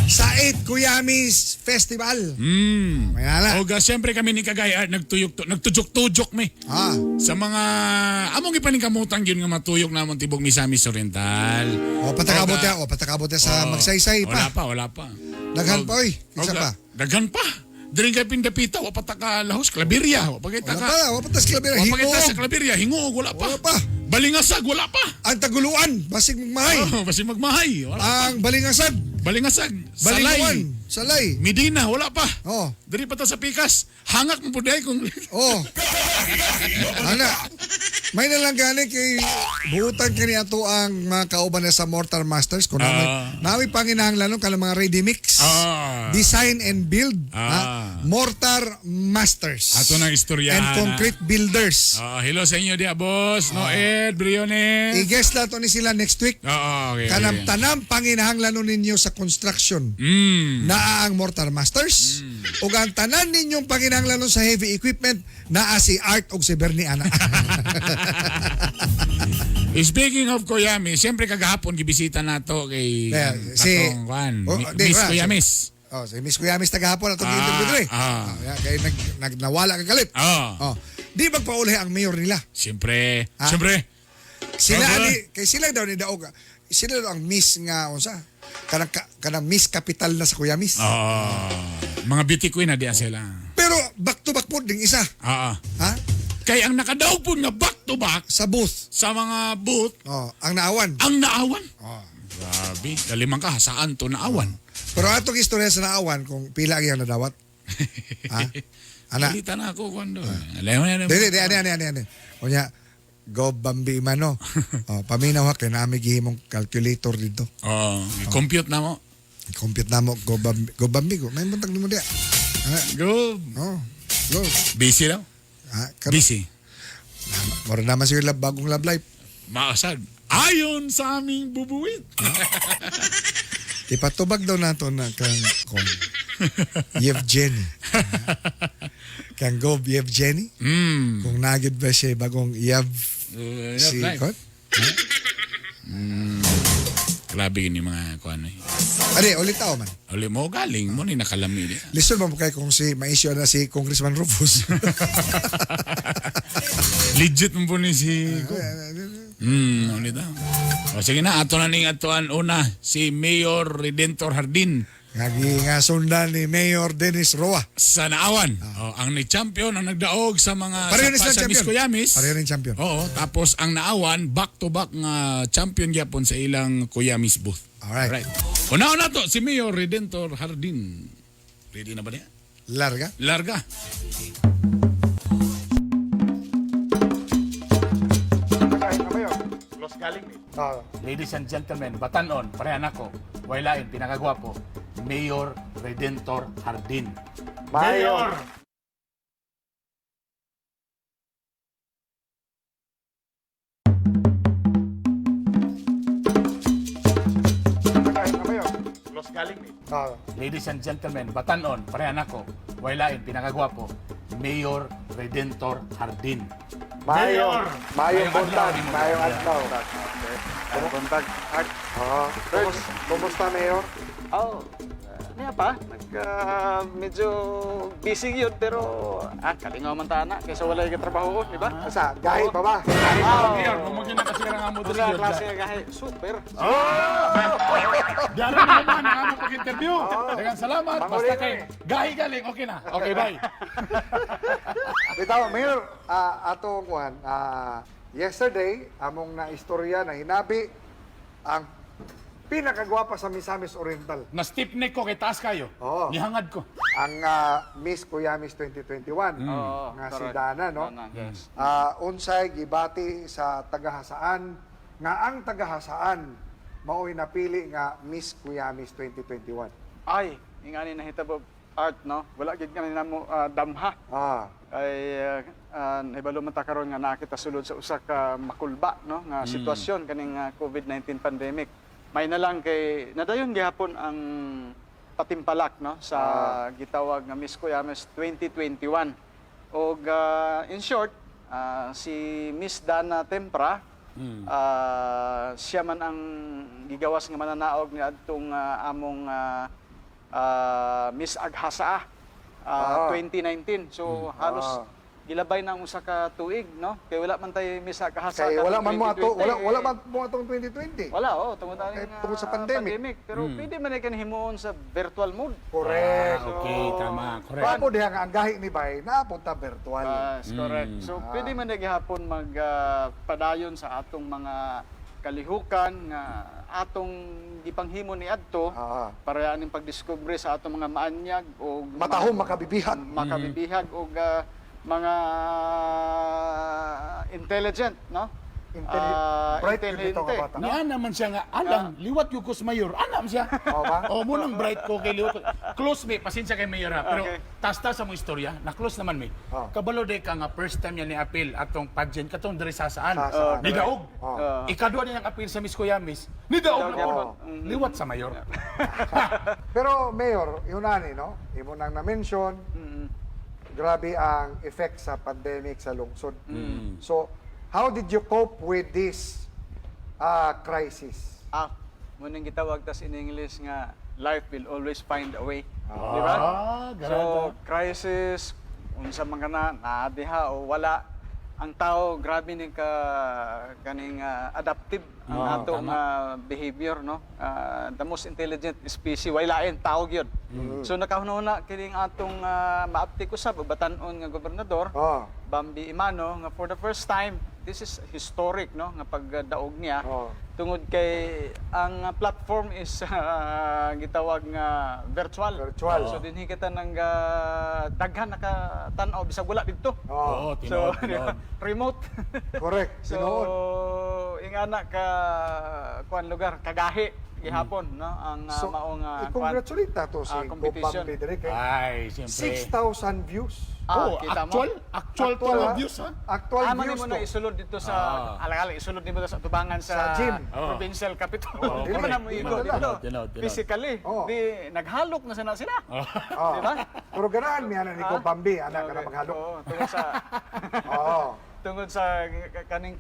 Sa 8 Kuyamis Festival. Mm. May nala. Oga, siyempre kami ni Kagay Art nagtuyok nagtujok-tujok mi. Ah. Sa mga among gipaningkamutang gyud nga matuyok namon tibok Misamis Oriental. O patakabot Oga, ya, o patakabot ya sa oo. Magsaysay Wala pa. pa, wala pa. Daghan pa oy. Kinsa Oga, pa? Daghan pa. Diri kay Pindapita, wa pa ta ka lahos, Claveria, wa pa kay ta Wala ka. pa, wa pa tas Claveria. Wa pa kay ta sa Hinguog. Claveria, Hinguog wala pa. Wala pa. Balingasag wala pa. Ang Taguluan, basig magmahay. Oh, basig magmahay, wala pa. Ang Balingasag, Balingasag, Balinguan, Salay, Salay. Medina, wala pa. Oh. Diri pa ta sa Pikas. Hangak mo pud ay kung Oh. Ana. May na lang gani kay buutan kani ato ang mga kauban na sa Mortar Masters kung namin namin panginahanglan kanang mga ready mix. Design and build ha? Mortar Masters. Ato nang istoryahan, And concrete builders. Hello sa inyo diya, boss. Noed, Briones. I-guest na to ni sila next week. Oo, okay. Kanang tanang panginahanglan ninyo sa construction. Naa ang Mortar Masters. Ug ang tanan ninyong panginahanglan sa heavy equipment naa si Art ug si Bernie ana. Speaking of Koyami, siyempre kagahapon gibisita nato kay Yeah, si katong kwan, Oh, di, Miss ra, Kuyamis. Oh, si Miss Kuyamis tagahapon atong interview dre. Oh, yeah, kay nag nawala ka kalit. Oh. Di magpauli ang mayor nila. Siyempre, Ah. siyempre. Sila Siyempre. ani kay sila daw ni daog. Sila daw ang miss nga unsa? Kanang kanang Miss Capital na sa Kuyamis. Mga beauty queen na diya sila. Pero back to back po ding isa. Oo. Ha? Kay ang nakadaog po nga back to back sa booth. Sa mga booth. Oh, ang naawan. Ang naawan. Oh. Grabe, kalimang ka saan to naawan? Pero atong istorya sa naawan kung pila ang iyang nadawat. Ha? Ana. Balita na ako kwando. Alam mo na. Dili, di, ani, ani, ani, ani. Unya, go Bambi man, no? Oh, paminaw ha, kay nami gihimong calculator dito. Oh, compute na mo. Compute na mo, go Bambi, go Bambi, go. May buntag mo diya. Go. Oh, go. Busy daw. Ha, Busy. Mura naman siguro bagong love life. Maasad. Ayon sa aming bubuwit. Ipatubag daw nato na kang kung Yevgeny. Kang Gob Yevgeny. Mm. Kung nagid ba siya bagong Yev Love si life. kon? Grabe yun yung mga kuan eh. Ade, ulit tao man. Uli mo galing mo ni nakalami niya. Listen mo kay kung si ma-issue na si Congressman Rufus. Legit mo po ni si ulit ah. O sige na, ato na ning atuan una si Mayor Redentor Hardin. Ngagi nga sundan ni Mayor Dennis Roa. Sa Naawan. O, ang ni champion ang nagdaog sa mga Pareho ni sa, sila sa Miss champion. Kuyamis. Pareho ni champion. Oo, tapos ang Naawan back to back nga champion gyapon sa ilang Kuyamis booth. Alright. Alright. Una-una to si Mayor Redentor Hardin. Ready na ba niya? Larga. Larga. Los galing ni. Ladies and gentlemen, batanon, parehan ako. Wailain, pinakagwapo, Mayor Redentor Hardin. Mayor! Los galing ni. Ladies and gentlemen, batanon, parehan ako. Wailain, pinakagwapo, Mayor Redentor Hardin. Mayor! Mayong Mayong buntag, adlaw, mayong adlaw. Mayong buntag. Oo. Kumusta, Mayor? Oh, Niya pa, nag, medyo busy yun pero kalingaw man ta na kaysa walay katrabaho, di ba? Asa, gahi pa ba? Ah, Mayor, kung maging nakasira nga mo diri Usa yun. klase nga gahi, super. Diyan na naman ang among pag-interview. Daghang salamat. Basta kay gahi galing, okay na. Okay, bye. Bitaw, Mayor, atong kuan, yesterday, among na istorya na hinabi ang pinakagwapa sa Misamis Oriental. Na stiff neck ko kay taas kayo. Oo. Nihangad ko. Ang Miss Kuyamis 2021 Oo, nga si correct. Dana, no? Dana, yes. Unsay gibati sa tagahasaan nga ang tagahasaan mao'y napili nga Miss Kuyamis 2021. Ay, ingani nahitabo art, no? Wala gid kani namo damha. Ay nahibalo man ta karon nga naa kita sulod sa usa ka makulba, no, nga sitwasyon kaning COVID-19 pandemic. May na lang kay nadayon gihapon ang patimpalak, no, sa gitawag nga Miss Kuyames 2021. Og in short, si Miss Dana Tempra, siya man ang gigawas nga mananaog ni adtong among Miss Aghasaa 2019. So halos gilabay na ang usa ka tuig, no? Kay wala man tay Miss Aghasaa Kay wala karong man mo ato, 2020. wala man mo atong 2020. Wala, oh, tungod aning tungod sa pandemic. Pero pwede man ay himuon sa virtual mode. Correct. Okay, tama. Correct. Papo diha nga ang gahi ni Bay napunta virtual. Yes, correct. So pwede man na gihapon mag padayon sa atong mga kalihukan nga atong gipanghimo ni adto para aning pagdiskubre sa atong mga maanyag o Matahom makabibihag. Makabibihag og mga intelligent, no? Bright yun ito nga bata. Niya naman siya nga, alang, liwat yung kus mayor. Anam siya. Oo ba? O, munang bright ko kay liwat. Close me, pasensya kay mayor ha. Pero Okay. tas-tas sa mo istorya, na close naman me. Kabalo day ka nga first time niya ni appeal atong pageant katong diri sa saan. Sa saan. Ni daog. Oh. Ikadua niya ang appeal sa Miss Kuyamis. Ni daog Nidaog na gyapon. po. Liwat sa mayor. Pero Mayor, yun ani, no? Imo nang na-mention, grabe ang effect sa pandemic sa lungsod. So, how did you cope with this crisis? Munang gitawag tas in English nga life will always find a way. Di ba? Garado. So, crisis, unsa man kana, naa diha o wala, ang tao grabe ning ka kaning adaptive ang ato nga behavior, no? The most intelligent species, way lain tao gyud. So nakahunahuna kining atong maaptik usab batan-on nga gobernador, Bambi Emano, nga for the first time, this is historic, no, nga pagdaog niya tungod kay ang platform is gitawag nga virtual. Virtual. So dinhi kita nang daghan nakatan-aw bisag wala didto. Oo, So, tinuod, tinuod. remote. Correct. So Tinuod. ingana ka kuan lugar kagahi gihapon, no, ang So, maong kuan, i-congratulate na to si competition. Bambi diri kay Ay, siyempre. 6,000 views. Oh, Kita mo. actual to ha? views ha. Actual Man views mo to. na isulod dito sa alang-alang isulod nimo sa tubangan sa, Sa gym. Provincial Capitol. Oo, Di man na mo correct. igo Tinuod, dito. tinuod, tinuod. Physically, di naghalok na sana sila. Di ba? Pero ganahan mi ana ni ko Bambi, ana ka na maghalok. Oo, tungod sa Oo. tungod sa kaning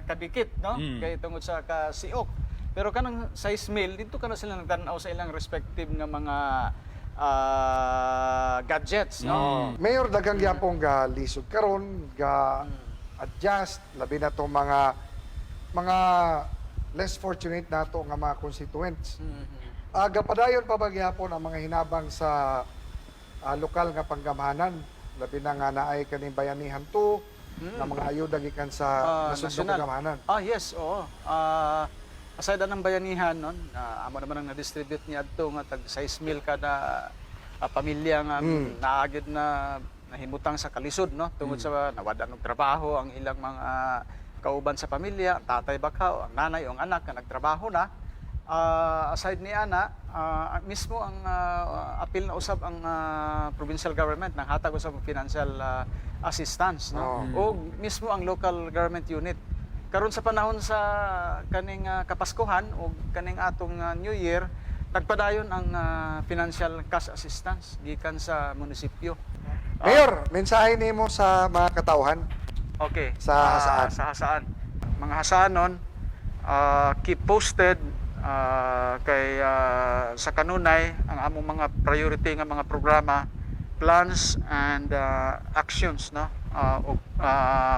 kadikit, no? Kay tungod sa kasiok. Pero kanang size mil dito kana sila nagtan-aw sa ilang respective nga mga gadgets, no? Mayor, daghang gyapon ga lisod karon, ga adjust labi na tong mga less fortunate nato nga mga constituents. Gapadayon pa ba gyapon ang mga hinabang sa lokal nga panggamhanan, labi na nga naay kaning Bayanihan 2 nga mga ayuda gikan sa nasudnong National. panggamhanan. Yes, oo. Aside ng Bayanihan nun, amo naman ang na-distribute ni adto nga tag 6 mil kada pamilya nga naagid na nahimutang sa kalisod, no, tungod sa nawad-an og trabaho ang ilang mga kauban sa pamilya, ang tatay baka o ang nanay o ang anak nga nagtrabaho na. Aside ni ana, mismo ang apil na usab ang provincial government nang hatag usab og financial assistance, no, og mismo ang local government unit karon sa panahon sa kaning Kapaskuhan o kaning atong New Year, nagpadayon ang financial cash assistance gikan sa munisipyo. Mayor, mensahe nimo sa mga katawhan. Okay. Sa Jasaan. Sa Jasaan. Mga Jasaanon, keep posted. Kay sa kanunay ang among mga priority nga mga programa, plans and actions, no, og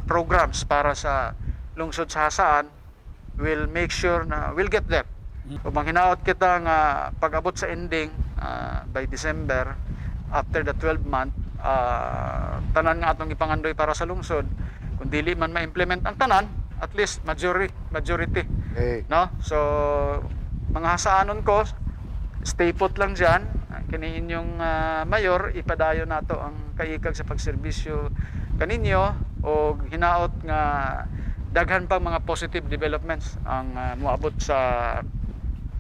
programs para sa lungsod sa Jasaan will make sure na we'll get there. Ug manghinaot kita nga pag-abot sa ending by December, after the 12 month, tanan nga atong ipangandoy para sa lungsod, kung dili man ma-implement ang tanan, at least majority majority no. So mga hasaanon ko, stay put lang diyan kini inyong mayor. Ipadayon nato ang kaikag sa pagserbisyo kaninyo og hinaot nga daghan pa mga positive developments ang moabot sa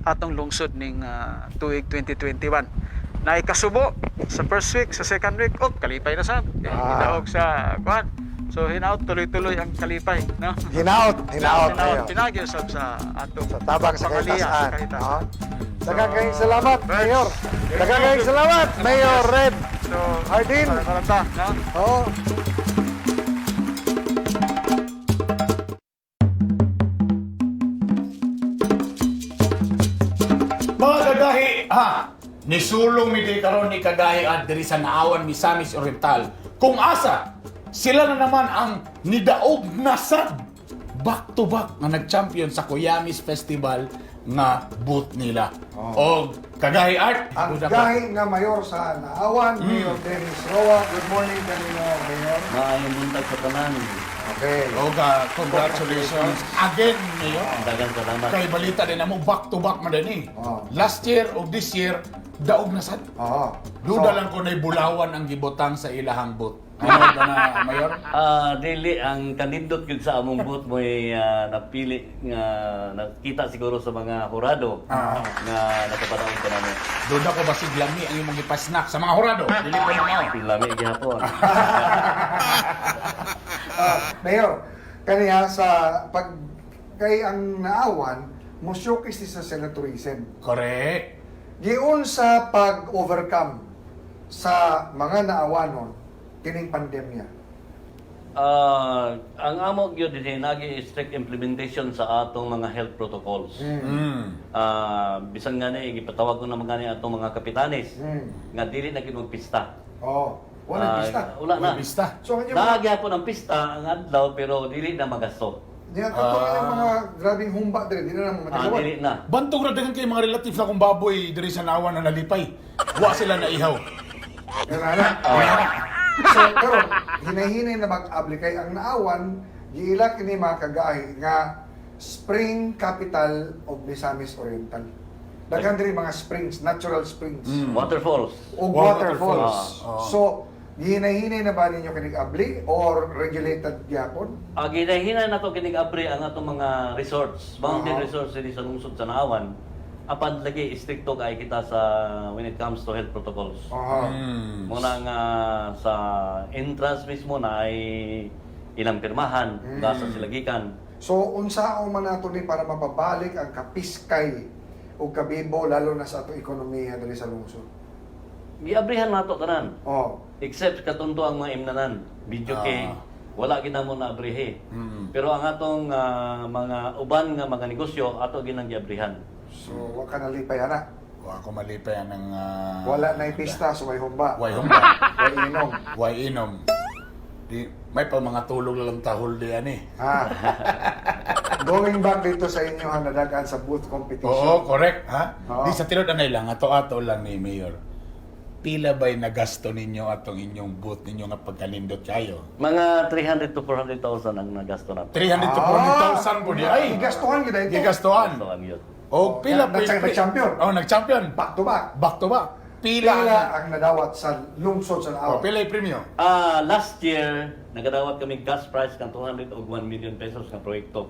atong lungsod ning tuig 2021. Naikasubo sa first week, sa second week, oh, kalipay na sab. Gidaog sa kuan. So hinaot tuloy-tuloy ang kalipay, no? Hinaot, hinaot, Hinaot, Mayor. pinagi usab sa atong Sa tabang sa pangaliya, kahitasan. sa kahitasan. Ah. Daghang kayong salamat, Mayor. Daghang kayong salamat, Mayor Red So, Hardin. Salamat ta, no? Oo. Mga kagahi, ha, nisulong mi diri karon ni Kagahi at diri sa Naawan, Misamis Oriental. Kung asa, sila na naman ang nidaog na sad back to back nga nag-champion sa Kuyamis Festival nga booth nila. Og Kagahi Art, Ang duda ka. gahi nga mayor sa Naawan, Mayor Dennis Roa. Good morning kanino, Mayor. Maayong buntag sa tanan. Okay. Og congratulations again, Mayor. Daghang salamat. Kay balita din mo back to back man din eh. Last year o this year, daog na sad. Oo. Duda lang ko na'y bulawan ang gibutang sa ilahang booth. Ano ba na, Mayor? Dili ang kanindot gyud sa among booth mo'y napili nga nakita siguro sa mga hurado nga nakapadaog pa namo. Duda ko basig lami ang imong gipasnak sa mga hurado. Dili ko na mao. Lami gihapon. Mayor, kaniya sa pag kay ang Naawan mo showcase ni sa sila tourism. Correct. Giun sa pag-overcome sa mga Naawanon kining pandemya. Ang amo gyud dinhi nagi strict implementation sa atong mga health protocols. Bisan nga ni gipatawag ko na mga ni atong mga kapitanes nga dili na gyud magpista. Oh, wala pista. Wala na. Wala pista. So, ang inyong Naa gyapon ang pista ang adlaw pero dili na magasto. Diyan katong inyong mga grabing humba diri, di na naman matigawan. Dili na. Bantog ra daghan kay mga relative na kong baboy diri sa Naawan na nalipay. Wa sila na ihaw. Yan na. So, karon hinay-hinay na mag-abli kay ang Naawan, giila kini mga kagahi nga spring capital of Misamis Oriental. Daghan diri mga springs, natural springs. Waterfalls. O waterfalls. Ah. So, gihinay-hinay na ba ninyo kinig abli or regulated gyapon? Ginahina na to kinig abri ang atong mga resorts, mountain resorts diri sa lungsod sa Naawan. Apan lagi stricto kay kita sa when it comes to health protocols. Muna nga sa entrance mismo na ay ilang pirmahan, gasa sila gikan. So, unsaon man nato ni para mapabalik ang kapiskay o kabibo lalo na sa atong ekonomiya diri sa lungsod? Giabrihan nato tanan. Oh. Except katunto ang mga imnanan, video kay wala gid mo na abrihe. Pero ang atong mga uban nga mga negosyo ato ginang giabrihan. So, wa ka nalipay ana. Wa ko malipay ng Wala na pista, so way humba. Way humba. Way inom. Way inom. Di, may pa mga tulog na lang tahol di ani. Ha. Going back dito sa inyo ha, nadagan sa booth competition. Oo, correct, ha? Oo. Di sa tinud anay lang ato-ato lang ni Mayor. Pila ba'y nagasto ninyo atong inyong booth ninyo nga pagkanindot kayo? Mga 300 to 400,000 ang nagasto nato. 300 to 400,000 po di ay. Gigastuhan gid ito. Gigastuhan. Gastuhan yun. O pila Nag-champion. Oh, nag-champion. Back to back. Back to back. Pila, Pila ang nadawat sa lungsod sa Oh, Naawan. pila yung premyo? Last year nagadawat kami cash prize kang 200 og 1 million pesos nga proyekto.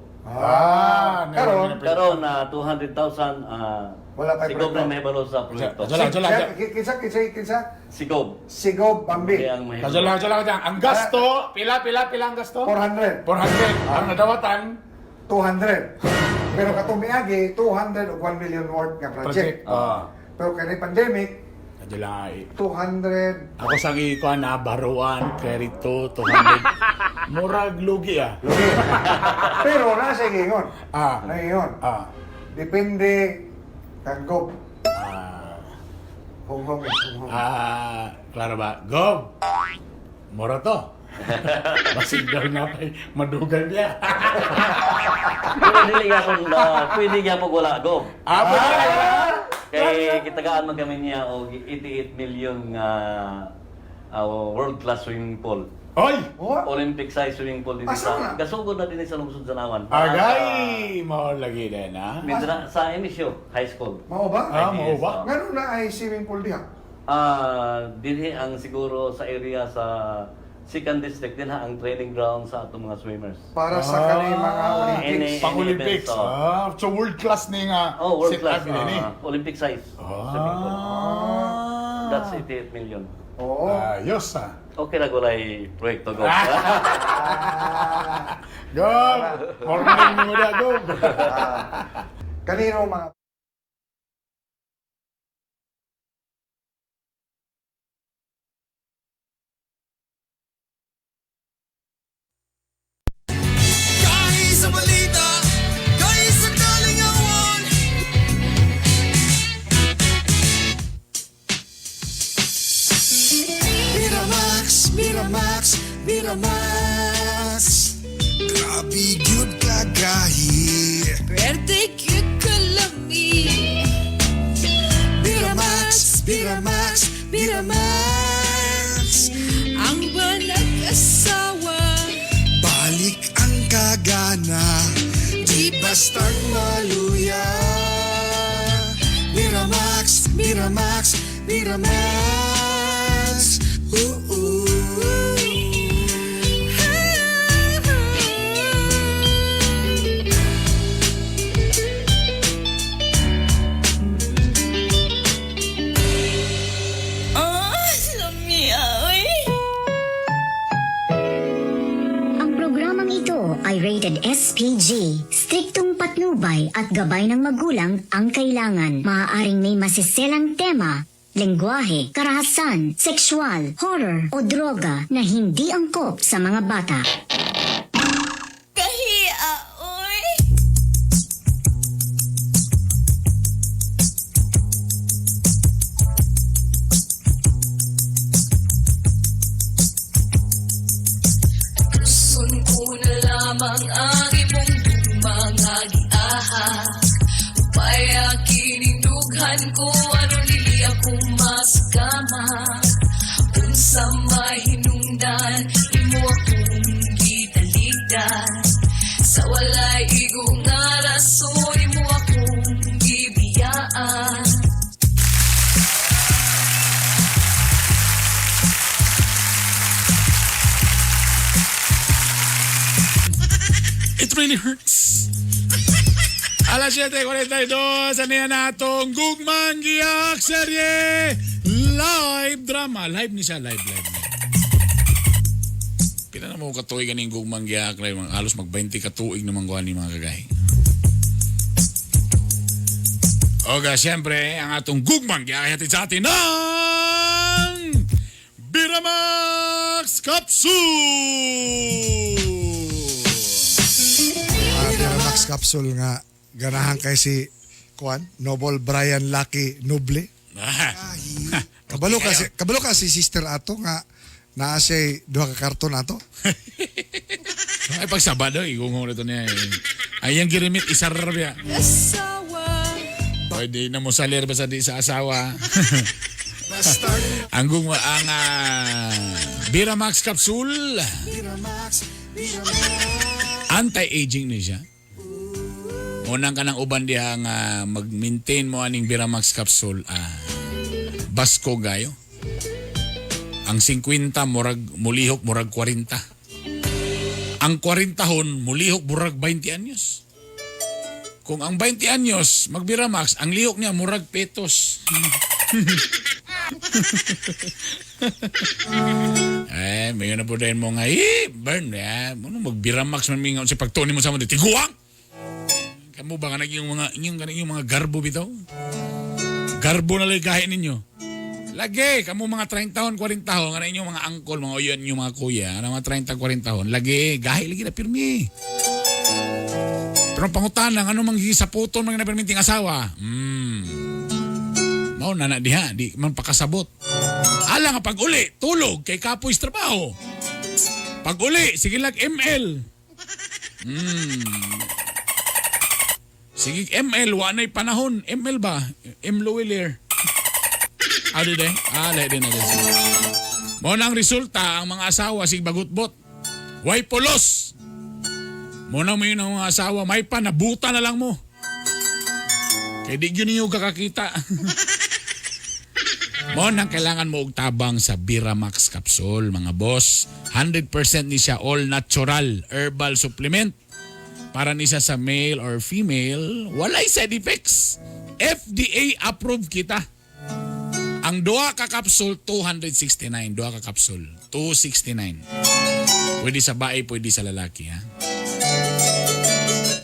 Karon Karon na 200,000 Wala pa si Gob proyekto. na mahibalo sa proyekto. Jala, jala, jala. Kinsa kinsa kinsa? Si Gob. Si Gob Bambi. Kaya ang mahibalo. Jala, jala, jala. Ang gasto, pila, pila, pila ang gasto? 400. 400. Ang nadawatan, 200. Pero katong miagi 200 og 1 million worth nga project. Project. Pero kay pandemic Jala, 200 Ako sa ikuan na baruan, kredito, 200. Murag lugi ah. Lugi. Pero nasa ingon. Ah. Naingon. Depende kang Gob. Honghong eh, honghong. Ah, klaro ba? Gob! Mora to. Basig daw na pa'y madugang niya. Pero dili gyapon pwede gyapon wala go. Ah, pwede. Kay kitagaan man kami niya og 88 million nga world class swimming pool. Oy! Olympic size swimming pool din Asa sa na? gasugod na din sa lungsod sa Nawan. Agay! Mao lagi din, ha? Mindra, sa MSU High School. Mao ba? Ah, mao ba? Ngano na ay swimming pool diha? Ah, dinhi ang siguro sa area sa Second District din ha ang training ground sa atong mga swimmers. Para sa kani mga Olympics. Pang Any Olympics. events, oh. Ah, so world class ni nga Oh, world set class. up ni. Olympic size swimming pool. That's 88 million. Oo. Ayos ah. Okay na gulay proyekto go. Gob! Morning mo na, Gob! Kanino mga Kahit sa balita, kahit sa kalingawan. Miramax, Miramax, Miramax. Grabe gyud kagahi. Pwerte cute kalami. Miramax, Miramax, Miramax. Ang banag-asawa. Balik ang kagana, di bastang maluya. Miramax, Miramax, Miramax. Ooh, ooh. Oh, lami oy. Ang programang ito ay rated SPG. Striktong patnubay at gabay ng magulang ang kailangan. Maaaring may masiselang tema, lengguwahe, karahasan, sexual, horror o droga na hindi angkop sa mga bata. Kahia, oy. Tuson ko na lamang ang imong mga giaha. Upaya kining dughan ko aron dili ako maskama. Unsa may hinungdan imo akong gitaligdan. Sa walay igo nga rason imo akong gibiyaan. It really hurts. Alas 7:42, ano yan natong Gugmang Giyak Serye Live Drama. Live ni siya, live, live. Pila na mo katuig ganing Gugmang Giyak live. Halos mag 20 katuig naman kuha ni mga kagahi. Oga, siyempre, ang atong Gugmang Giyak ay hatid sa atin ng Biramax Capsule! Miramax capsule nga ganahan kay si Kuan, Noble Brian Lucky Noble. Kabalo ka si sister ato nga naa siya duha ka karton ato. Ay, pag Sabado, igungo na ito niya. Eh. Ay, yung girimit, isarap ya. Asawa. Pwede na mo salir basta di sa asawa. Ang gungwa, ang Biramax Capsule. Anti-aging ni siya. Unang ka ng uban diha nga mag-maintain mo aning Biramax Capsule. Basko gayo. Ang 50 murag mulihok murag 40. Ang 40 hon mulihok murag 20 anyos. Kung ang 20 anyos magbiramax, ang lihok niya murag petos. Eh, may na po din mo nga, eh, burn, eh, ano, magbiramax man mingaw sa pagtuon mo sa mga tiguang. Kamu ba ka naging mga, inyong, inyong mga garbo bitaw? Garbo na lang gahin ninyo. Lagi, kamu mga 30 hon, 40 hon, ano inyong mga angkol, mga uyon, inyong mga kuya, ano mga 30, 40 hon, lagi, gahi lagi na pirmi. Pero ang pangutana, ano mang gisaputon mga naperminting asawa? Mao na na diha, di man pakasabot. Ala nga pag uli, tulog kay kapoy sa trabaho. Pag uli, sige lag ML. Sige ML, wa na'y panahon. ML ba? M. Lhuillier. Ah, di day? Ah, lahi din na din. Mao na ang resulta, ang mga asawa sig bagutbot. Way pulos. Mao na mo yun ang mga asawa, may pa, nabuta na lang mo. Kay di gyud ninyo kakakita. Mao nang kailangan mo og tabang sa Biramax capsule, mga boss. 100% ni siya all natural herbal supplement. Para ni siya sa male or female, walay side effects. FDA approved kita. Ang duha ka capsule 269, duha ka capsule 269. Pwede sa bae, pwede sa lalaki, ha.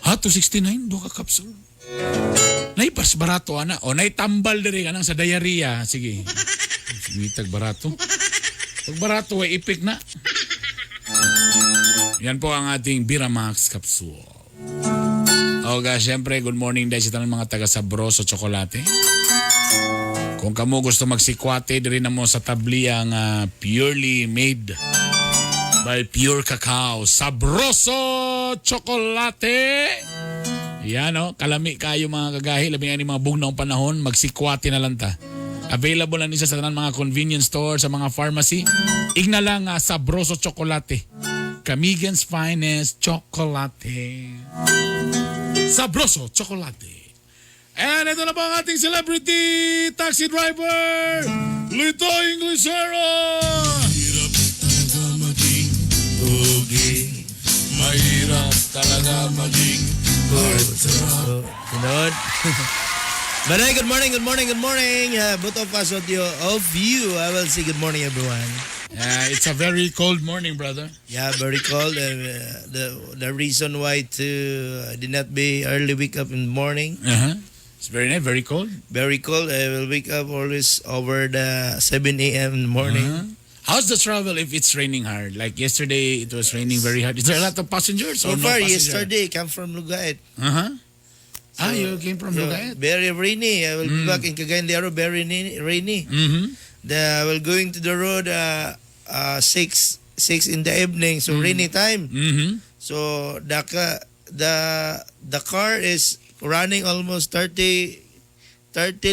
Ha, 269 duha ka capsule. Nay pas barato ana. O nay tambal diri kanang sa diarrhea. Sige. Sige tag barato. Pag barato ay ipik na. Yan po ang ating Biramax capsule. O ga, syempre, good morning dahil sa tanang mga taga Sabroso Chocolate. Kung kamo gusto magsikwate, diri na mo sa tabli ang purely made by Pure Cacao. Sabroso Chocolate! Yan o, kalami kayo mga kagahi. Labi nga ni mga bugnaong panahon, magsikwate na lang ta. Available na ni siya sa tanan mga convenience store, sa mga pharmacy. Igna lang Sabroso Chocolate. Camiguin's finest chocolate. Sabroso Chocolate. And ito na po ang ating celebrity taxi driver, Lito Inglesero! Mahirap talaga maging pogi. Mahirap talaga maging heartthrob. Sunod. But hey, good morning, good morning, good morning. Both of us, of you, I will say good morning, everyone. It's a very cold morning, brother. Yeah, very cold. The reason why to did not be early wake up in the morning. It's very nice, very cold. Very cold. I will wake up always over the 7 a.m. in the morning. How's the travel if it's raining hard? Like yesterday, it was raining very hard. Is there a lot of passengers So or no far, passenger? yesterday, come from Lugait. Ah, you came from Yeah, Lugait? Very rainy. I will be back in Cagayan de Oro, very rainy. I will going to the road 6 in the evening, so rainy time. So the car is running almost 30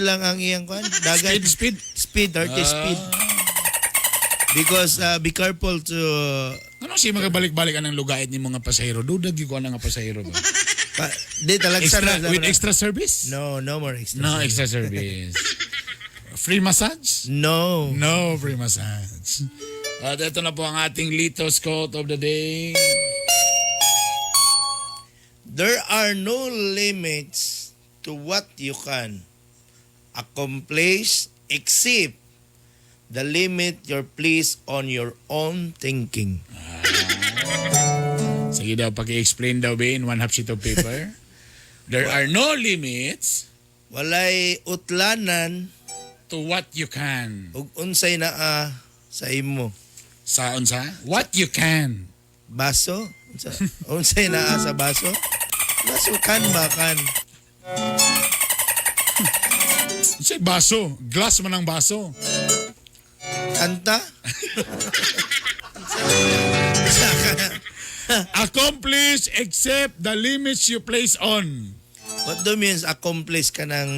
lang ang iyang kwan. Dagan. Speed, speed. Speed, 30 speed. Because be careful to... Ano siya magabalik-balik anang lugait ni mga pasahero? Dudag yung kuha nga pasahero ba? Di, talaga Extra, sana- with extra service? No, no more extra No service. extra service. Free massage? No. No free massage. At ito na po ang ating Lito's quote of the day. There are no limits to what you can accomplish except the limit you place on your own thinking. Sige daw, paki-explain daw ba in one half sheet of paper. There are no limits. Walay utlanan to what you can. Ug unsay naa sa imo. Sa unsa? What you can. Baso? Unsay naa sa baso? Baso kan ba kan? Unsay baso? Glass man ang baso. Kanta? Accomplish except the limits you place on. What do means accomplish ka ng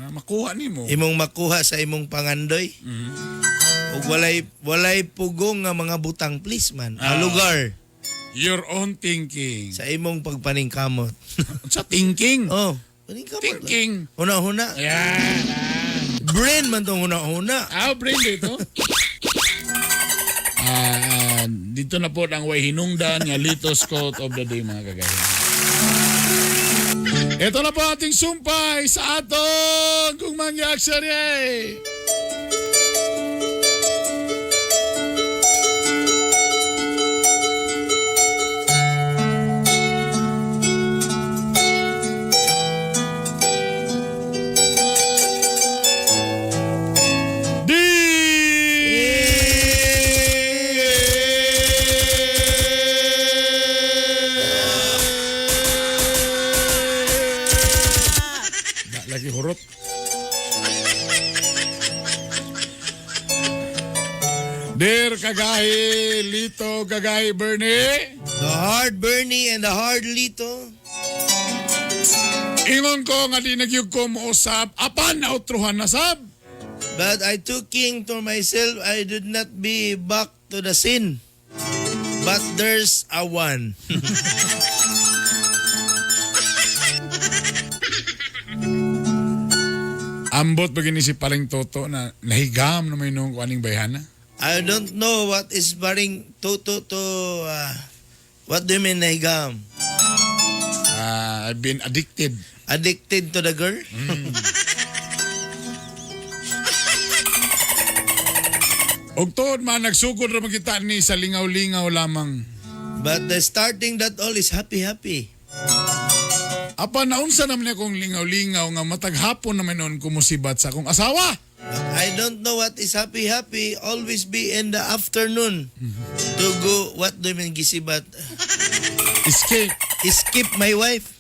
na makuha nimo? Imong makuha sa imong pangandoy. Ug walay pugong nga mga butang please man. Lugar. Your own thinking. Sa imong pagpaningkamot. Sa thinking? Oh, paningkamot. Thinking. Huna-huna. Yan. Brain man tong huna-huna. Ah, brain dito. Dito na po ang way hinungdan nga Lito's quote of the day mga kagaya. Ito na po ating sumpay sa atong kung mangyaksari. Lagi hurot. Dear Kagahi, Lito, Kagahi, Bernie. The hard Bernie and the hard Lito. Ingon ko nga di nagyug ko mousap, apan nautruhan na sab. But I took king to myself, I did not be back to the sin. But there's a one. Ambot ba gini si Paring Toto na nahigam na may nung kuaning bayhana? I don't know what is Paring Toto to... what do you mean nahigam? I've been addicted. Addicted to the girl? Mm. Og tuod man, nagsugod ra man kita ni sa lingaw-lingaw lamang. But the starting that all is happy-happy. Apan naunsa naman akong lingaw-lingaw nga matag hapon naman noon kumusibat sa akong asawa. I don't know what is happy-happy. Always be in the afternoon. To go, what do you mean gisibat? Escape. Escape my wife.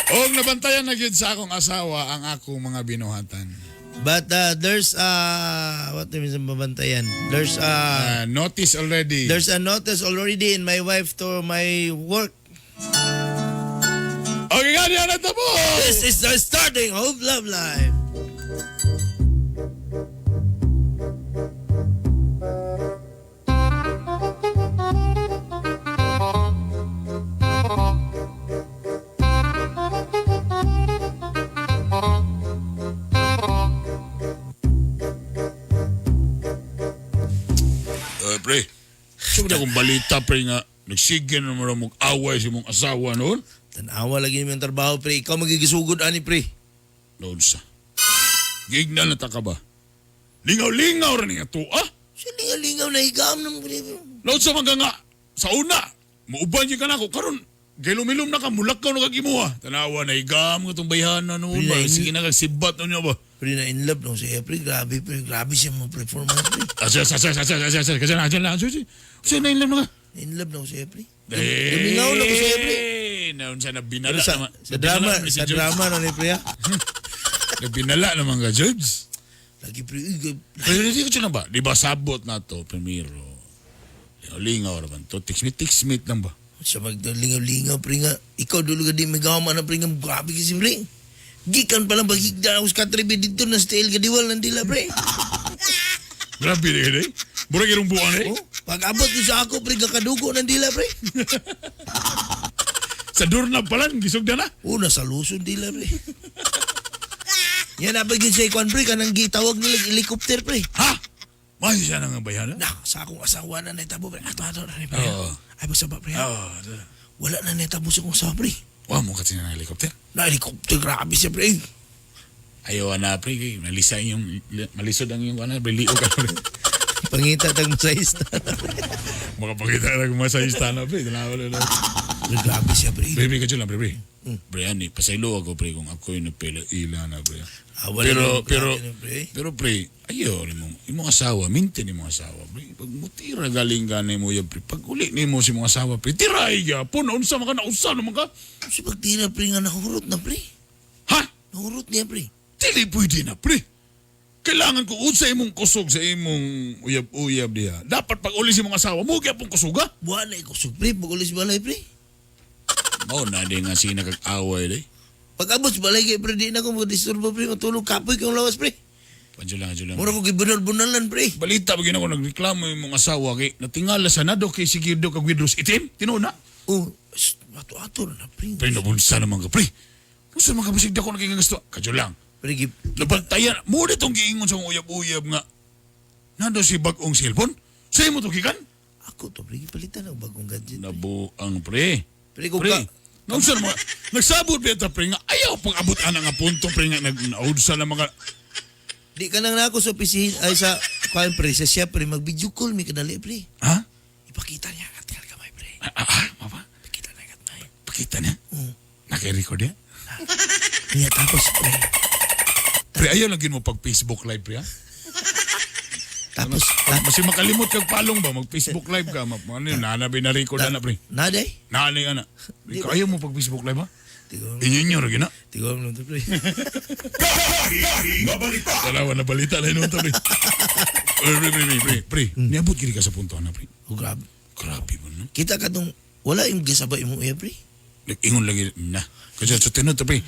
Og nabantayan na gyud sa akong asawa ang akong mga binuhatan. But there's a what do you mean sa babantayan? There's a notice already. There's a notice already in my wife to my work. Okay, nga na tapos. This is the starting of Love Life. Pre, so na akong balita, pre, nga nagsige na naman mong away sa mong asawa noon. Tanawa lagi naman yung trabaho, pre. Ikaw magigisugod, ani, pre. Noon sa. Gigna na ta ka ba? Lingaw-lingaw rin nga to, ah? Siya lingaw-lingaw na higam naman, pre. Noon sa mga nga, sa una, muuban ka na ako. Karon, gilumilom na ka, mulakaw na kagimuha. Tanawa na higam nga itong bayhana noon ba? Sige na kagsibat noon niya ba? Pre, na in love no siya, pre. Grabe, pre. Grabe siya mo performance, pre. Asya, Asya, na in love na ka. In love na ko siya, pre. Eh, Lumingaw na ko siya, pre. Naon siya, nabinala Sa, naman. sa drama, sa drama na ni pre, ha? Nabinala naman ka, George. Lagi, pre. Pero hindi ko siya na ba? Di ba sabot na to, primero. Lingaw-lingaw naman to. Text-mate lang ba? Siya maglingaw-lingaw, pre nga. Ikaw dulo ka di may gama na, pre nga. Grabe kasi, pre. Gikan pa lang baghigda ako sa katribe dito na sa TL Gadiwal ng dila, pre. Grabe na yun eh. Murag irong buwan eh. Oh, pag abot ko sa ako, pre, kakadugo ng dila, pre. Sa doorknob pala, gisugda na. Oo, nasa Luzon dila, pre. Yan, napagin sa ikwan, pre, kanang gitawag nila helicopter, pre. Ha? Mahal siya na nga bayan, Na, sa akong asawa na naitabo, pre. Ato, ato, na, pre. Oo. Ay, basta ba, pre? Oo. Wala na naitabo sa akong asawa, pre. Wa mo kasi na ng helicopter? Na, helicopter, grabe siya, pre. Ayaw na, pre. Malisa yung, malisod ang iyong, ano, pre. Liog ka, pre. Pangita tag masahista. Makapakita na masahista na, pre. Tanawa na. Grabe siya, pre. Pre, pre, kadyo lang, pre, pre. Pre, ani, pasaylo ako, pre, kung ako yung nagpila-ila na, pre. Ah, wala Pero, yung pero, grabe na, pre. pero, pre, ayaw, imong asawa, mintin imong asawa, pre. Pag mutira galing ka na mo, pre, pag uli nimo si mong asawa, pre, tiray ya, po, naunsa man ka, naunsa naman ka. Si pagtira, pre, nga nahurot na, pre. Ha? Nahurot niya, pre. Dili pwede na, pre. Kailangan ko unsa imong kusog sa imong uyab-uyab diha. Dapat pag uli si mong asawa, mo gyapon kusog ha? Buwan na kusog, pre. Pag uli si balay, pre. Mao na di nga sige nagag-away day. Pag abot sa balay, kay pre, di na ko mag-disturbo, pre. Matulog, kapoy kong lawas, pre. Panjo lang, panjo lang. Mura ko gibunal-bunalan, pre. Balita ba gina ko nagreklamo yung mong asawa kay natingala sa nado kay sige do kag widros itim tinuod na. Oh, ato-ato na, pre. Pre nabunsa naman ka, pre. Unsa man ka basig dako nakigangasto. Kadyo lang. Pre, Nabantayan mo ditong giingon sa uyab-uyab nga. Nando si bag-ong cellphone. Sa imo to gikan? Ako to, pre, gipalitan ang bagong gadget. Nabuang pre. Pre, kung Pre, ka- naunsa naman, nagsabot ba ito, pre, nga ayaw pang abot ana nga punto, pre, nga naunsa na mga, Di ka nang nako sa opisina, ay sa, kuan, pre, sa siya, pre, mag-video call, may kadali, pre. Ha? Ipakita niya, at kamay, pre. Mapa? Ipakita niya, katmay. Pakita niya? Naki-record niya? Niya, tapos, pre. Pre, ayaw lang mo pag Facebook live, pre, ha? Tapos, Mas makalimot kag palong ba, mag Facebook live ka, ano yun, nanabi na record na, pre. Naday? Naanay, ana. Ikaw, ayaw mo pag Facebook live, ha? Inyo ra gina. Tigo mo to, pre. Tanawa na balita na inon to, pre. Pre, pre, pre, pre, pre. Niabot gid ka sa punto na, pre. Oh, grabe. Grabe mo, no? Kita ka tong wala yung gisabay mo iya, pre. Ingon lagi na. Kasi sa tinod to, pre,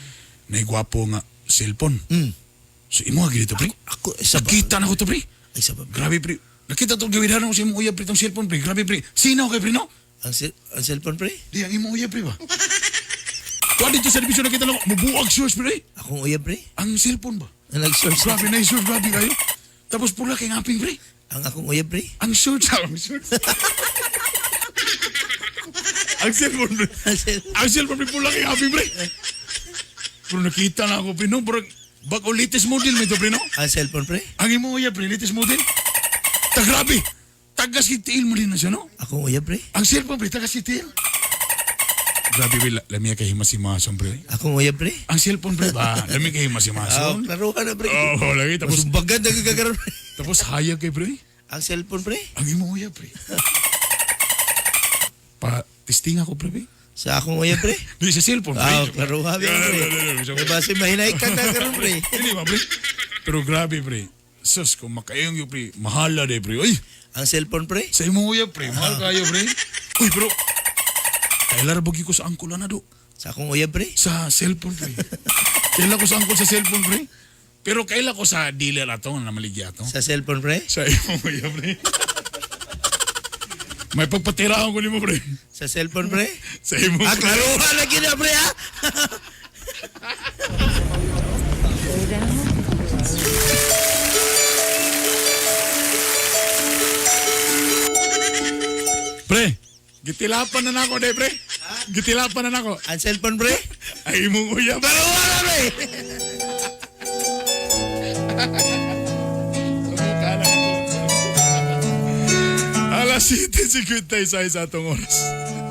naigwapo nga cellphone. So imo nga gid to, pre. Ako, isa ba? Nakita na ko to, pre. Ay, sa ba? Grabe, pre. Nakita to gawin ko sa imong uyab, pre, tong cellphone, pre. Grabe, pre. Sino kay pre, no? Ang cellphone, pre? Di, ang imong uyab, pre ba? Tuwa dito sa division nakita na ko, mubuag source, pre. Akong uyab, pre? Ang cellphone ba? Ang nag-source. Grabe na yung source, grabe kayo. Tapos pula kay ngaping, pre. Ang akong uyab, pre? Ang source, ang source. Ang cellphone, pre. Ang cellphone, pre, pula kay ngaping, pre. Pero nakita na ako, pre, no? Pero, bago latest model mo ito, pre, no? Ang cellphone, pre? Ang imong uyab, pre, latest model. Ta, grabe. Tagas tiil mo din na siya, no? Akong uyab, pre? Ang cellphone, pre, tagas tiil. Grabe, pre, lami kay himasimasong, pre. Akong uyab, pre? Ang cellphone, pre, ba? Lami kay himasimasong. Ah, klaruhan na, pre. Oo, oh, lagi. Tapos, Masumbagan na gagagaroon, pre. Tapos hayag kay pre. Ang cellphone, pre? Ang imong uyab, pre. Pa, testing ako, pre. Sa akong uyab, pre? Di sa cellphone, pre. Ah, klaruhan, pre. Diba, si mahinay ka na karon, pre. Hindi ba, pre? Pero grabe, pre. Sus, kung makayong yun, pre, mahala de, pre. Uy! Ang cellphone, pre? Sa imong uyab, pre. Mahal kayo, pre. Uy, pero, kailar bagi ko sa angkol na do. Sa akong uyab, pre? Sa cellphone, pre. Kaila ko sa angkol sa cellphone, pre. Pero kaila ko sa dealer ato, na maligya ato. Sa cellphone, pre? Sa imong uyab, pre. May pagpatirahan ko nimo, pre. Sa cellphone, pre? Sa imong Ah, klaruhan na gina, pre, ha? Pre, gitilapan na nako, de, pre. Gitilapan na nako. Ang cellphone, pre? Ay, imong uyab. Klaruhan na, pre! Alas 7:56 sa atong oras.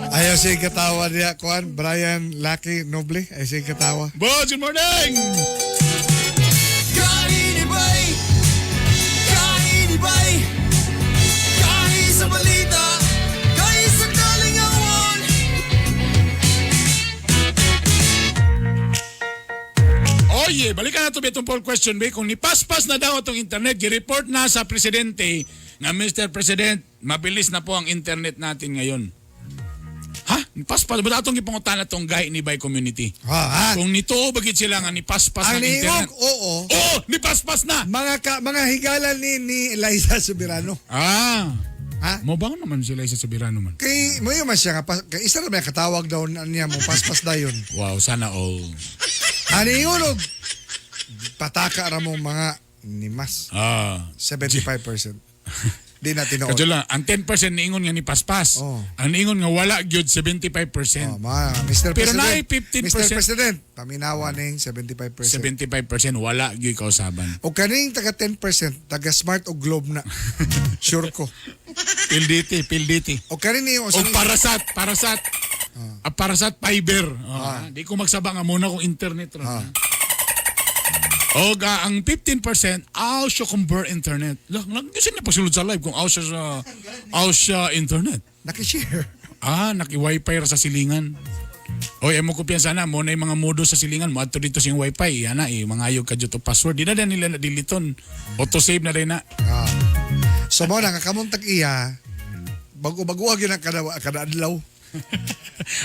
Ayaw siya katawa niya, Kuan, Brian Lucky Noble. Ayaw siya katawa. Boss, good morning! Kainibay! Kainibay! Kahi sa balita! Kahi sa kalingawan! Oye, balikan na ito itong poll question, be. Kung nipaspas na daw itong internet, gi-report na sa presidente nga Mr. President, mabilis na po ang internet natin ngayon. Ha? Nipaspas? Ba't atong gipangutan na itong gahi ni Bay Community? Ha, ha? Kung nito bagit sila nga nipaspas Ang ng internet. niingog, oo. Oo, nipaspas na! Mga higala ni Liza Soberano. Ah. Ha? Mo ba naman sila isa sa Birano man? Kay mo man siya nga kay isa ra may katawag daw na niya mo paspas dayon. Wow, sana all. Ani ulog pataka ra mo mga nimas. Ah. 75%. Di na tinuod. Kadyo lang, ang 10% niingon nga ni paspas. Oh. Ang niingon nga wala gyud 75%. Oh, ma, Mr. Pero President. naay 15%. Mr. President, paminawa ning 75%. 75% wala gyud kausaban. O kaning taga 10%, taga Smart o Globe na. Sure ko. Pilditi, pilditi. O kanin niyo O parasat, parasat. Ah. Parasat fiber. Oh, Di ko magsaba nga muna kung internet ra. O ga ang 15% aw siya convert internet. Lang lang kasi na pagsulod sa live kung aw siya sa aw siya internet. Naki-share. Ah, naki-wifi ra sa silingan. Oy, emo ko piyansa na mo na yung mga modo sa silingan mo adto dito sa yung wifi. Ana eh, mangayog ka dito password. Di na din nila na diliton. Auto save na din na. Ah. So mo na kamong tag iya bago-bago gyud ang kada adlaw.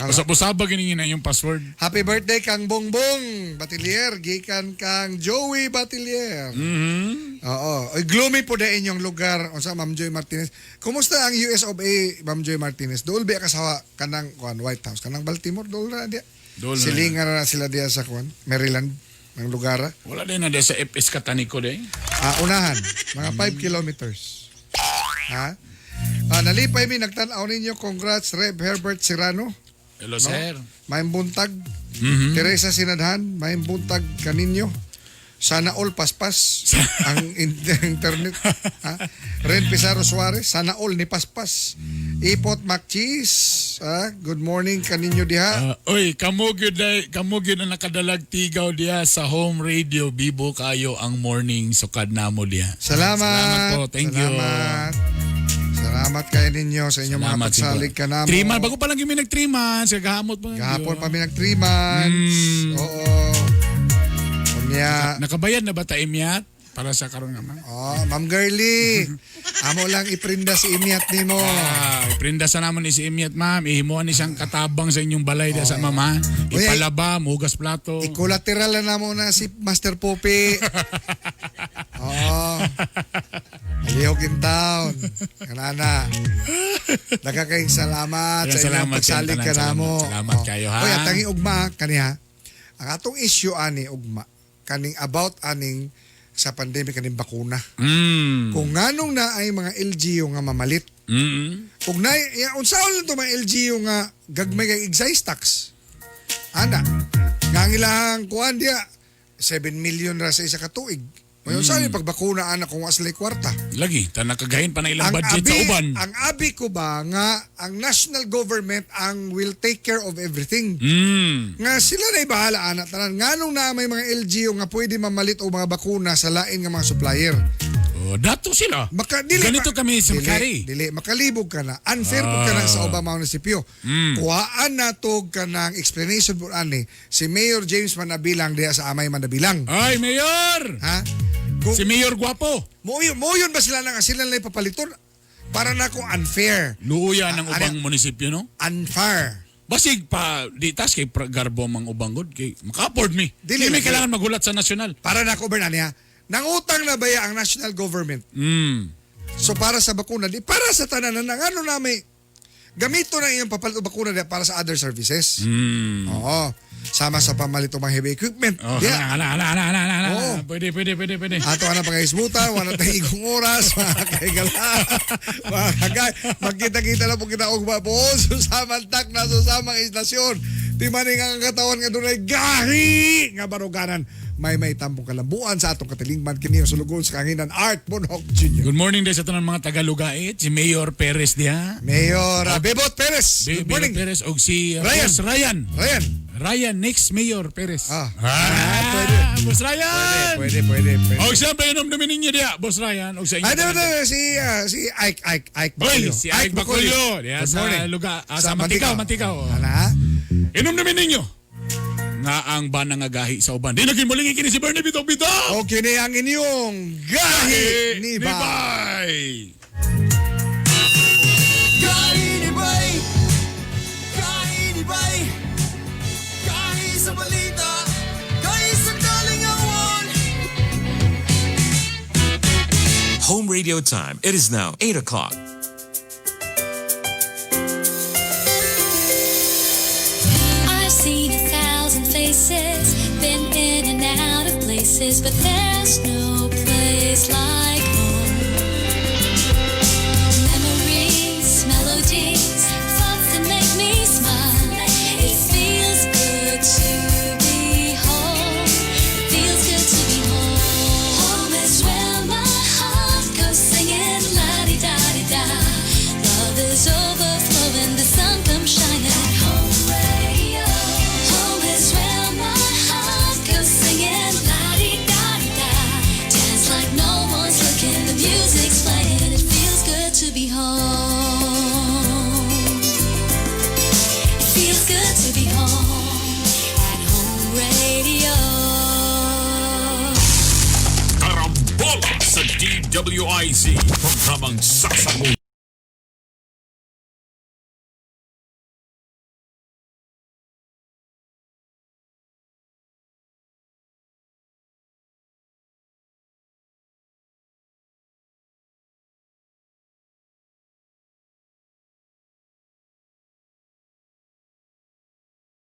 Usab-usaba gini na yung password. Happy birthday kang Bongbong Batilier, gikan kang Joey Batilier. Mm-hmm. Oo. Ay, gloomy po na inyong lugar. Unsa Ma'am Joy Martinez. Kumusta ang US of A, Ma'am Joy Martinez? Dool ba ka sa kanang kuan White House, kanang Baltimore dool ra dia. Dool na. Silingan na sila diya sa kuan, Maryland, ng lugar. Wala din na diya sa FS Catanico de. Ah, unahan, mga 5 kilometers. Ha? Ah, nalipay mi nagtan-aw ninyo. Congrats Reb Herbert Serrano. Hello, sir. Maayong buntag. Mhm. Teresa Sinadhan, maayong buntag kaninyo. Sana all paspas ang internet. Ha? Ren Pizarro Suarez, sana all ni paspas. Ipot McCheese, ha? Good morning kaninyo diha. Ah, oy, kamo gyud kamo gyud na nakadalag tigaw diha sa home radio bibo kayo ang morning sukad namo diha. Salamat. Salamat po. Thank Salamat. you. Salamat kayo ninyo sa inyong mga Salamat, pagsalig siguro. ka namo. 3 months. Bago pa lang kami nag 3 months. Kagahamot pa. Gahapon pa mi nag 3 months. Oo. Unya. Nakabayad na ba ta Imyat? Para sa karon nga man. Oh, Ma'am Girlie. Amo lang iprinda si Imyat nimo. Ah, iprinda sa namon ni si Imyat, ma'am. Ihimuan ni siyang katabang sa inyong balay da sa mama. Ipalaba, mugas plato. I-collateral na namo na si Master Popi. Oo. Alihok in town. Kanana. Nagkakaing salamat sa inyong Salamat pagsalig tanan. ka namo. Salamat, salamat kayo ha. Oy, atangi ugma kaniha. Ang atong issue ani ugma kaning about aning sa pandemic kaning bakuna. Kung nganong na ay mga LGU nga mamalit. Kung na ya, unsaon lang to mga LGU nga gagmay kay excise tax. Ana, nga ang ilahang kuan diya 7 million ra sa isa ka tuig. May unsa ni pagbakuna ana kung wa sila'y kwarta. Lagi, tanakagahin pa na ilang budget sa uban. Ang abi ko ba nga ang national government ang will take care of everything. Nga sila na bahala ana tanan. Nganong na may mga LGU nga pwede mamalit og mga bakuna sa lain nga mga supplier. Oh, dato sila. Maka, dili, Ganito kami sa dili, Makari. Dili, makalibog ka na. Unfair po ka na sa ubang mga munisipyo. Kuhaan na to ka ng explanation po ani si Mayor James Manabilang diha sa Amay Manabilang. Ay, Mayor! Ha? Si Mayor Guapo. Mo yun ba sila nga sila lang ipapaliton? Para na ako unfair. Luuya ng ubang munisipyo, no? Unfair. Basig pa, di tas kay garbo mang ubang god kay maka-afford mi. Dili, Dili mi lagi. kailangan magulat sa nasyonal. Para na ako Bernani ha. Nangutang na ba ya ang national government? So para sa bakuna, di para sa tanan na ano na may gamito na iyong papalit og bakuna di para sa other services. Oo. Sama sa pamalit og mga heavy equipment. Oh, Yeah. hala, hala, hala, hala, hala, hala. Oo. Pwede, pwede, pwede, pwede. Ato na panghisbutan, wala tayong igong oras, mga kaigala, mga kagay. Magkita-kita na po kita og mabuo, susamang tak na susamang istasyon. Timaning ang katawan nga dunay gahi nga baruganan. May tampong kalambuan sa atong katilingman kini ang sulugon sa kanginan Art Bonhoc Jr. Good morning din sa tanan mga Tagalogait. Si Mayor Perez diha. Mayor Bebot Perez. Good morning. Bebot Perez og si Ryan. Boss Ryan. Ryan. Ryan, next Mayor Perez. Ah, pwede. Boss Ryan. Pwede, pwede, pwede. Og siyempre inom ninyo diha, Boss Ryan. Og sa inyo. Ay, di, si, si Ike, Ike, Ike Oy, Baculio. si Ike Baculio. Diha Good sa morning. lugar, sa Manticao, Manticao. Ana? Inom ninyo nga ang bana nga gahi sa uban. Di naging muling kini si Bernie Bitaw Bitaw. Okay na ang inyong gahi ni Bay. Gahi ni Bay! Gahi ni Bay! Gahi sa balita! Gahi sa kalingawan! Home radio time. It is now 8 o'clock. I've seen 1,000 faces, been in and out of places, but there's no place like home. Memories, melodies, thoughts that make me smile. It feels good to be home. It feels good to be home. Home is where my heart goes singing la-di-da-di-da. Love is overflowing, the sun comes shining. Home radio. Home is where my heart goes singing la-di-da-di-da. Dance like no one's looking, the music's playing. It feels good to be home. It feels good to be home at home radio. Karambola sa DWIZ. Programang sasamuhan.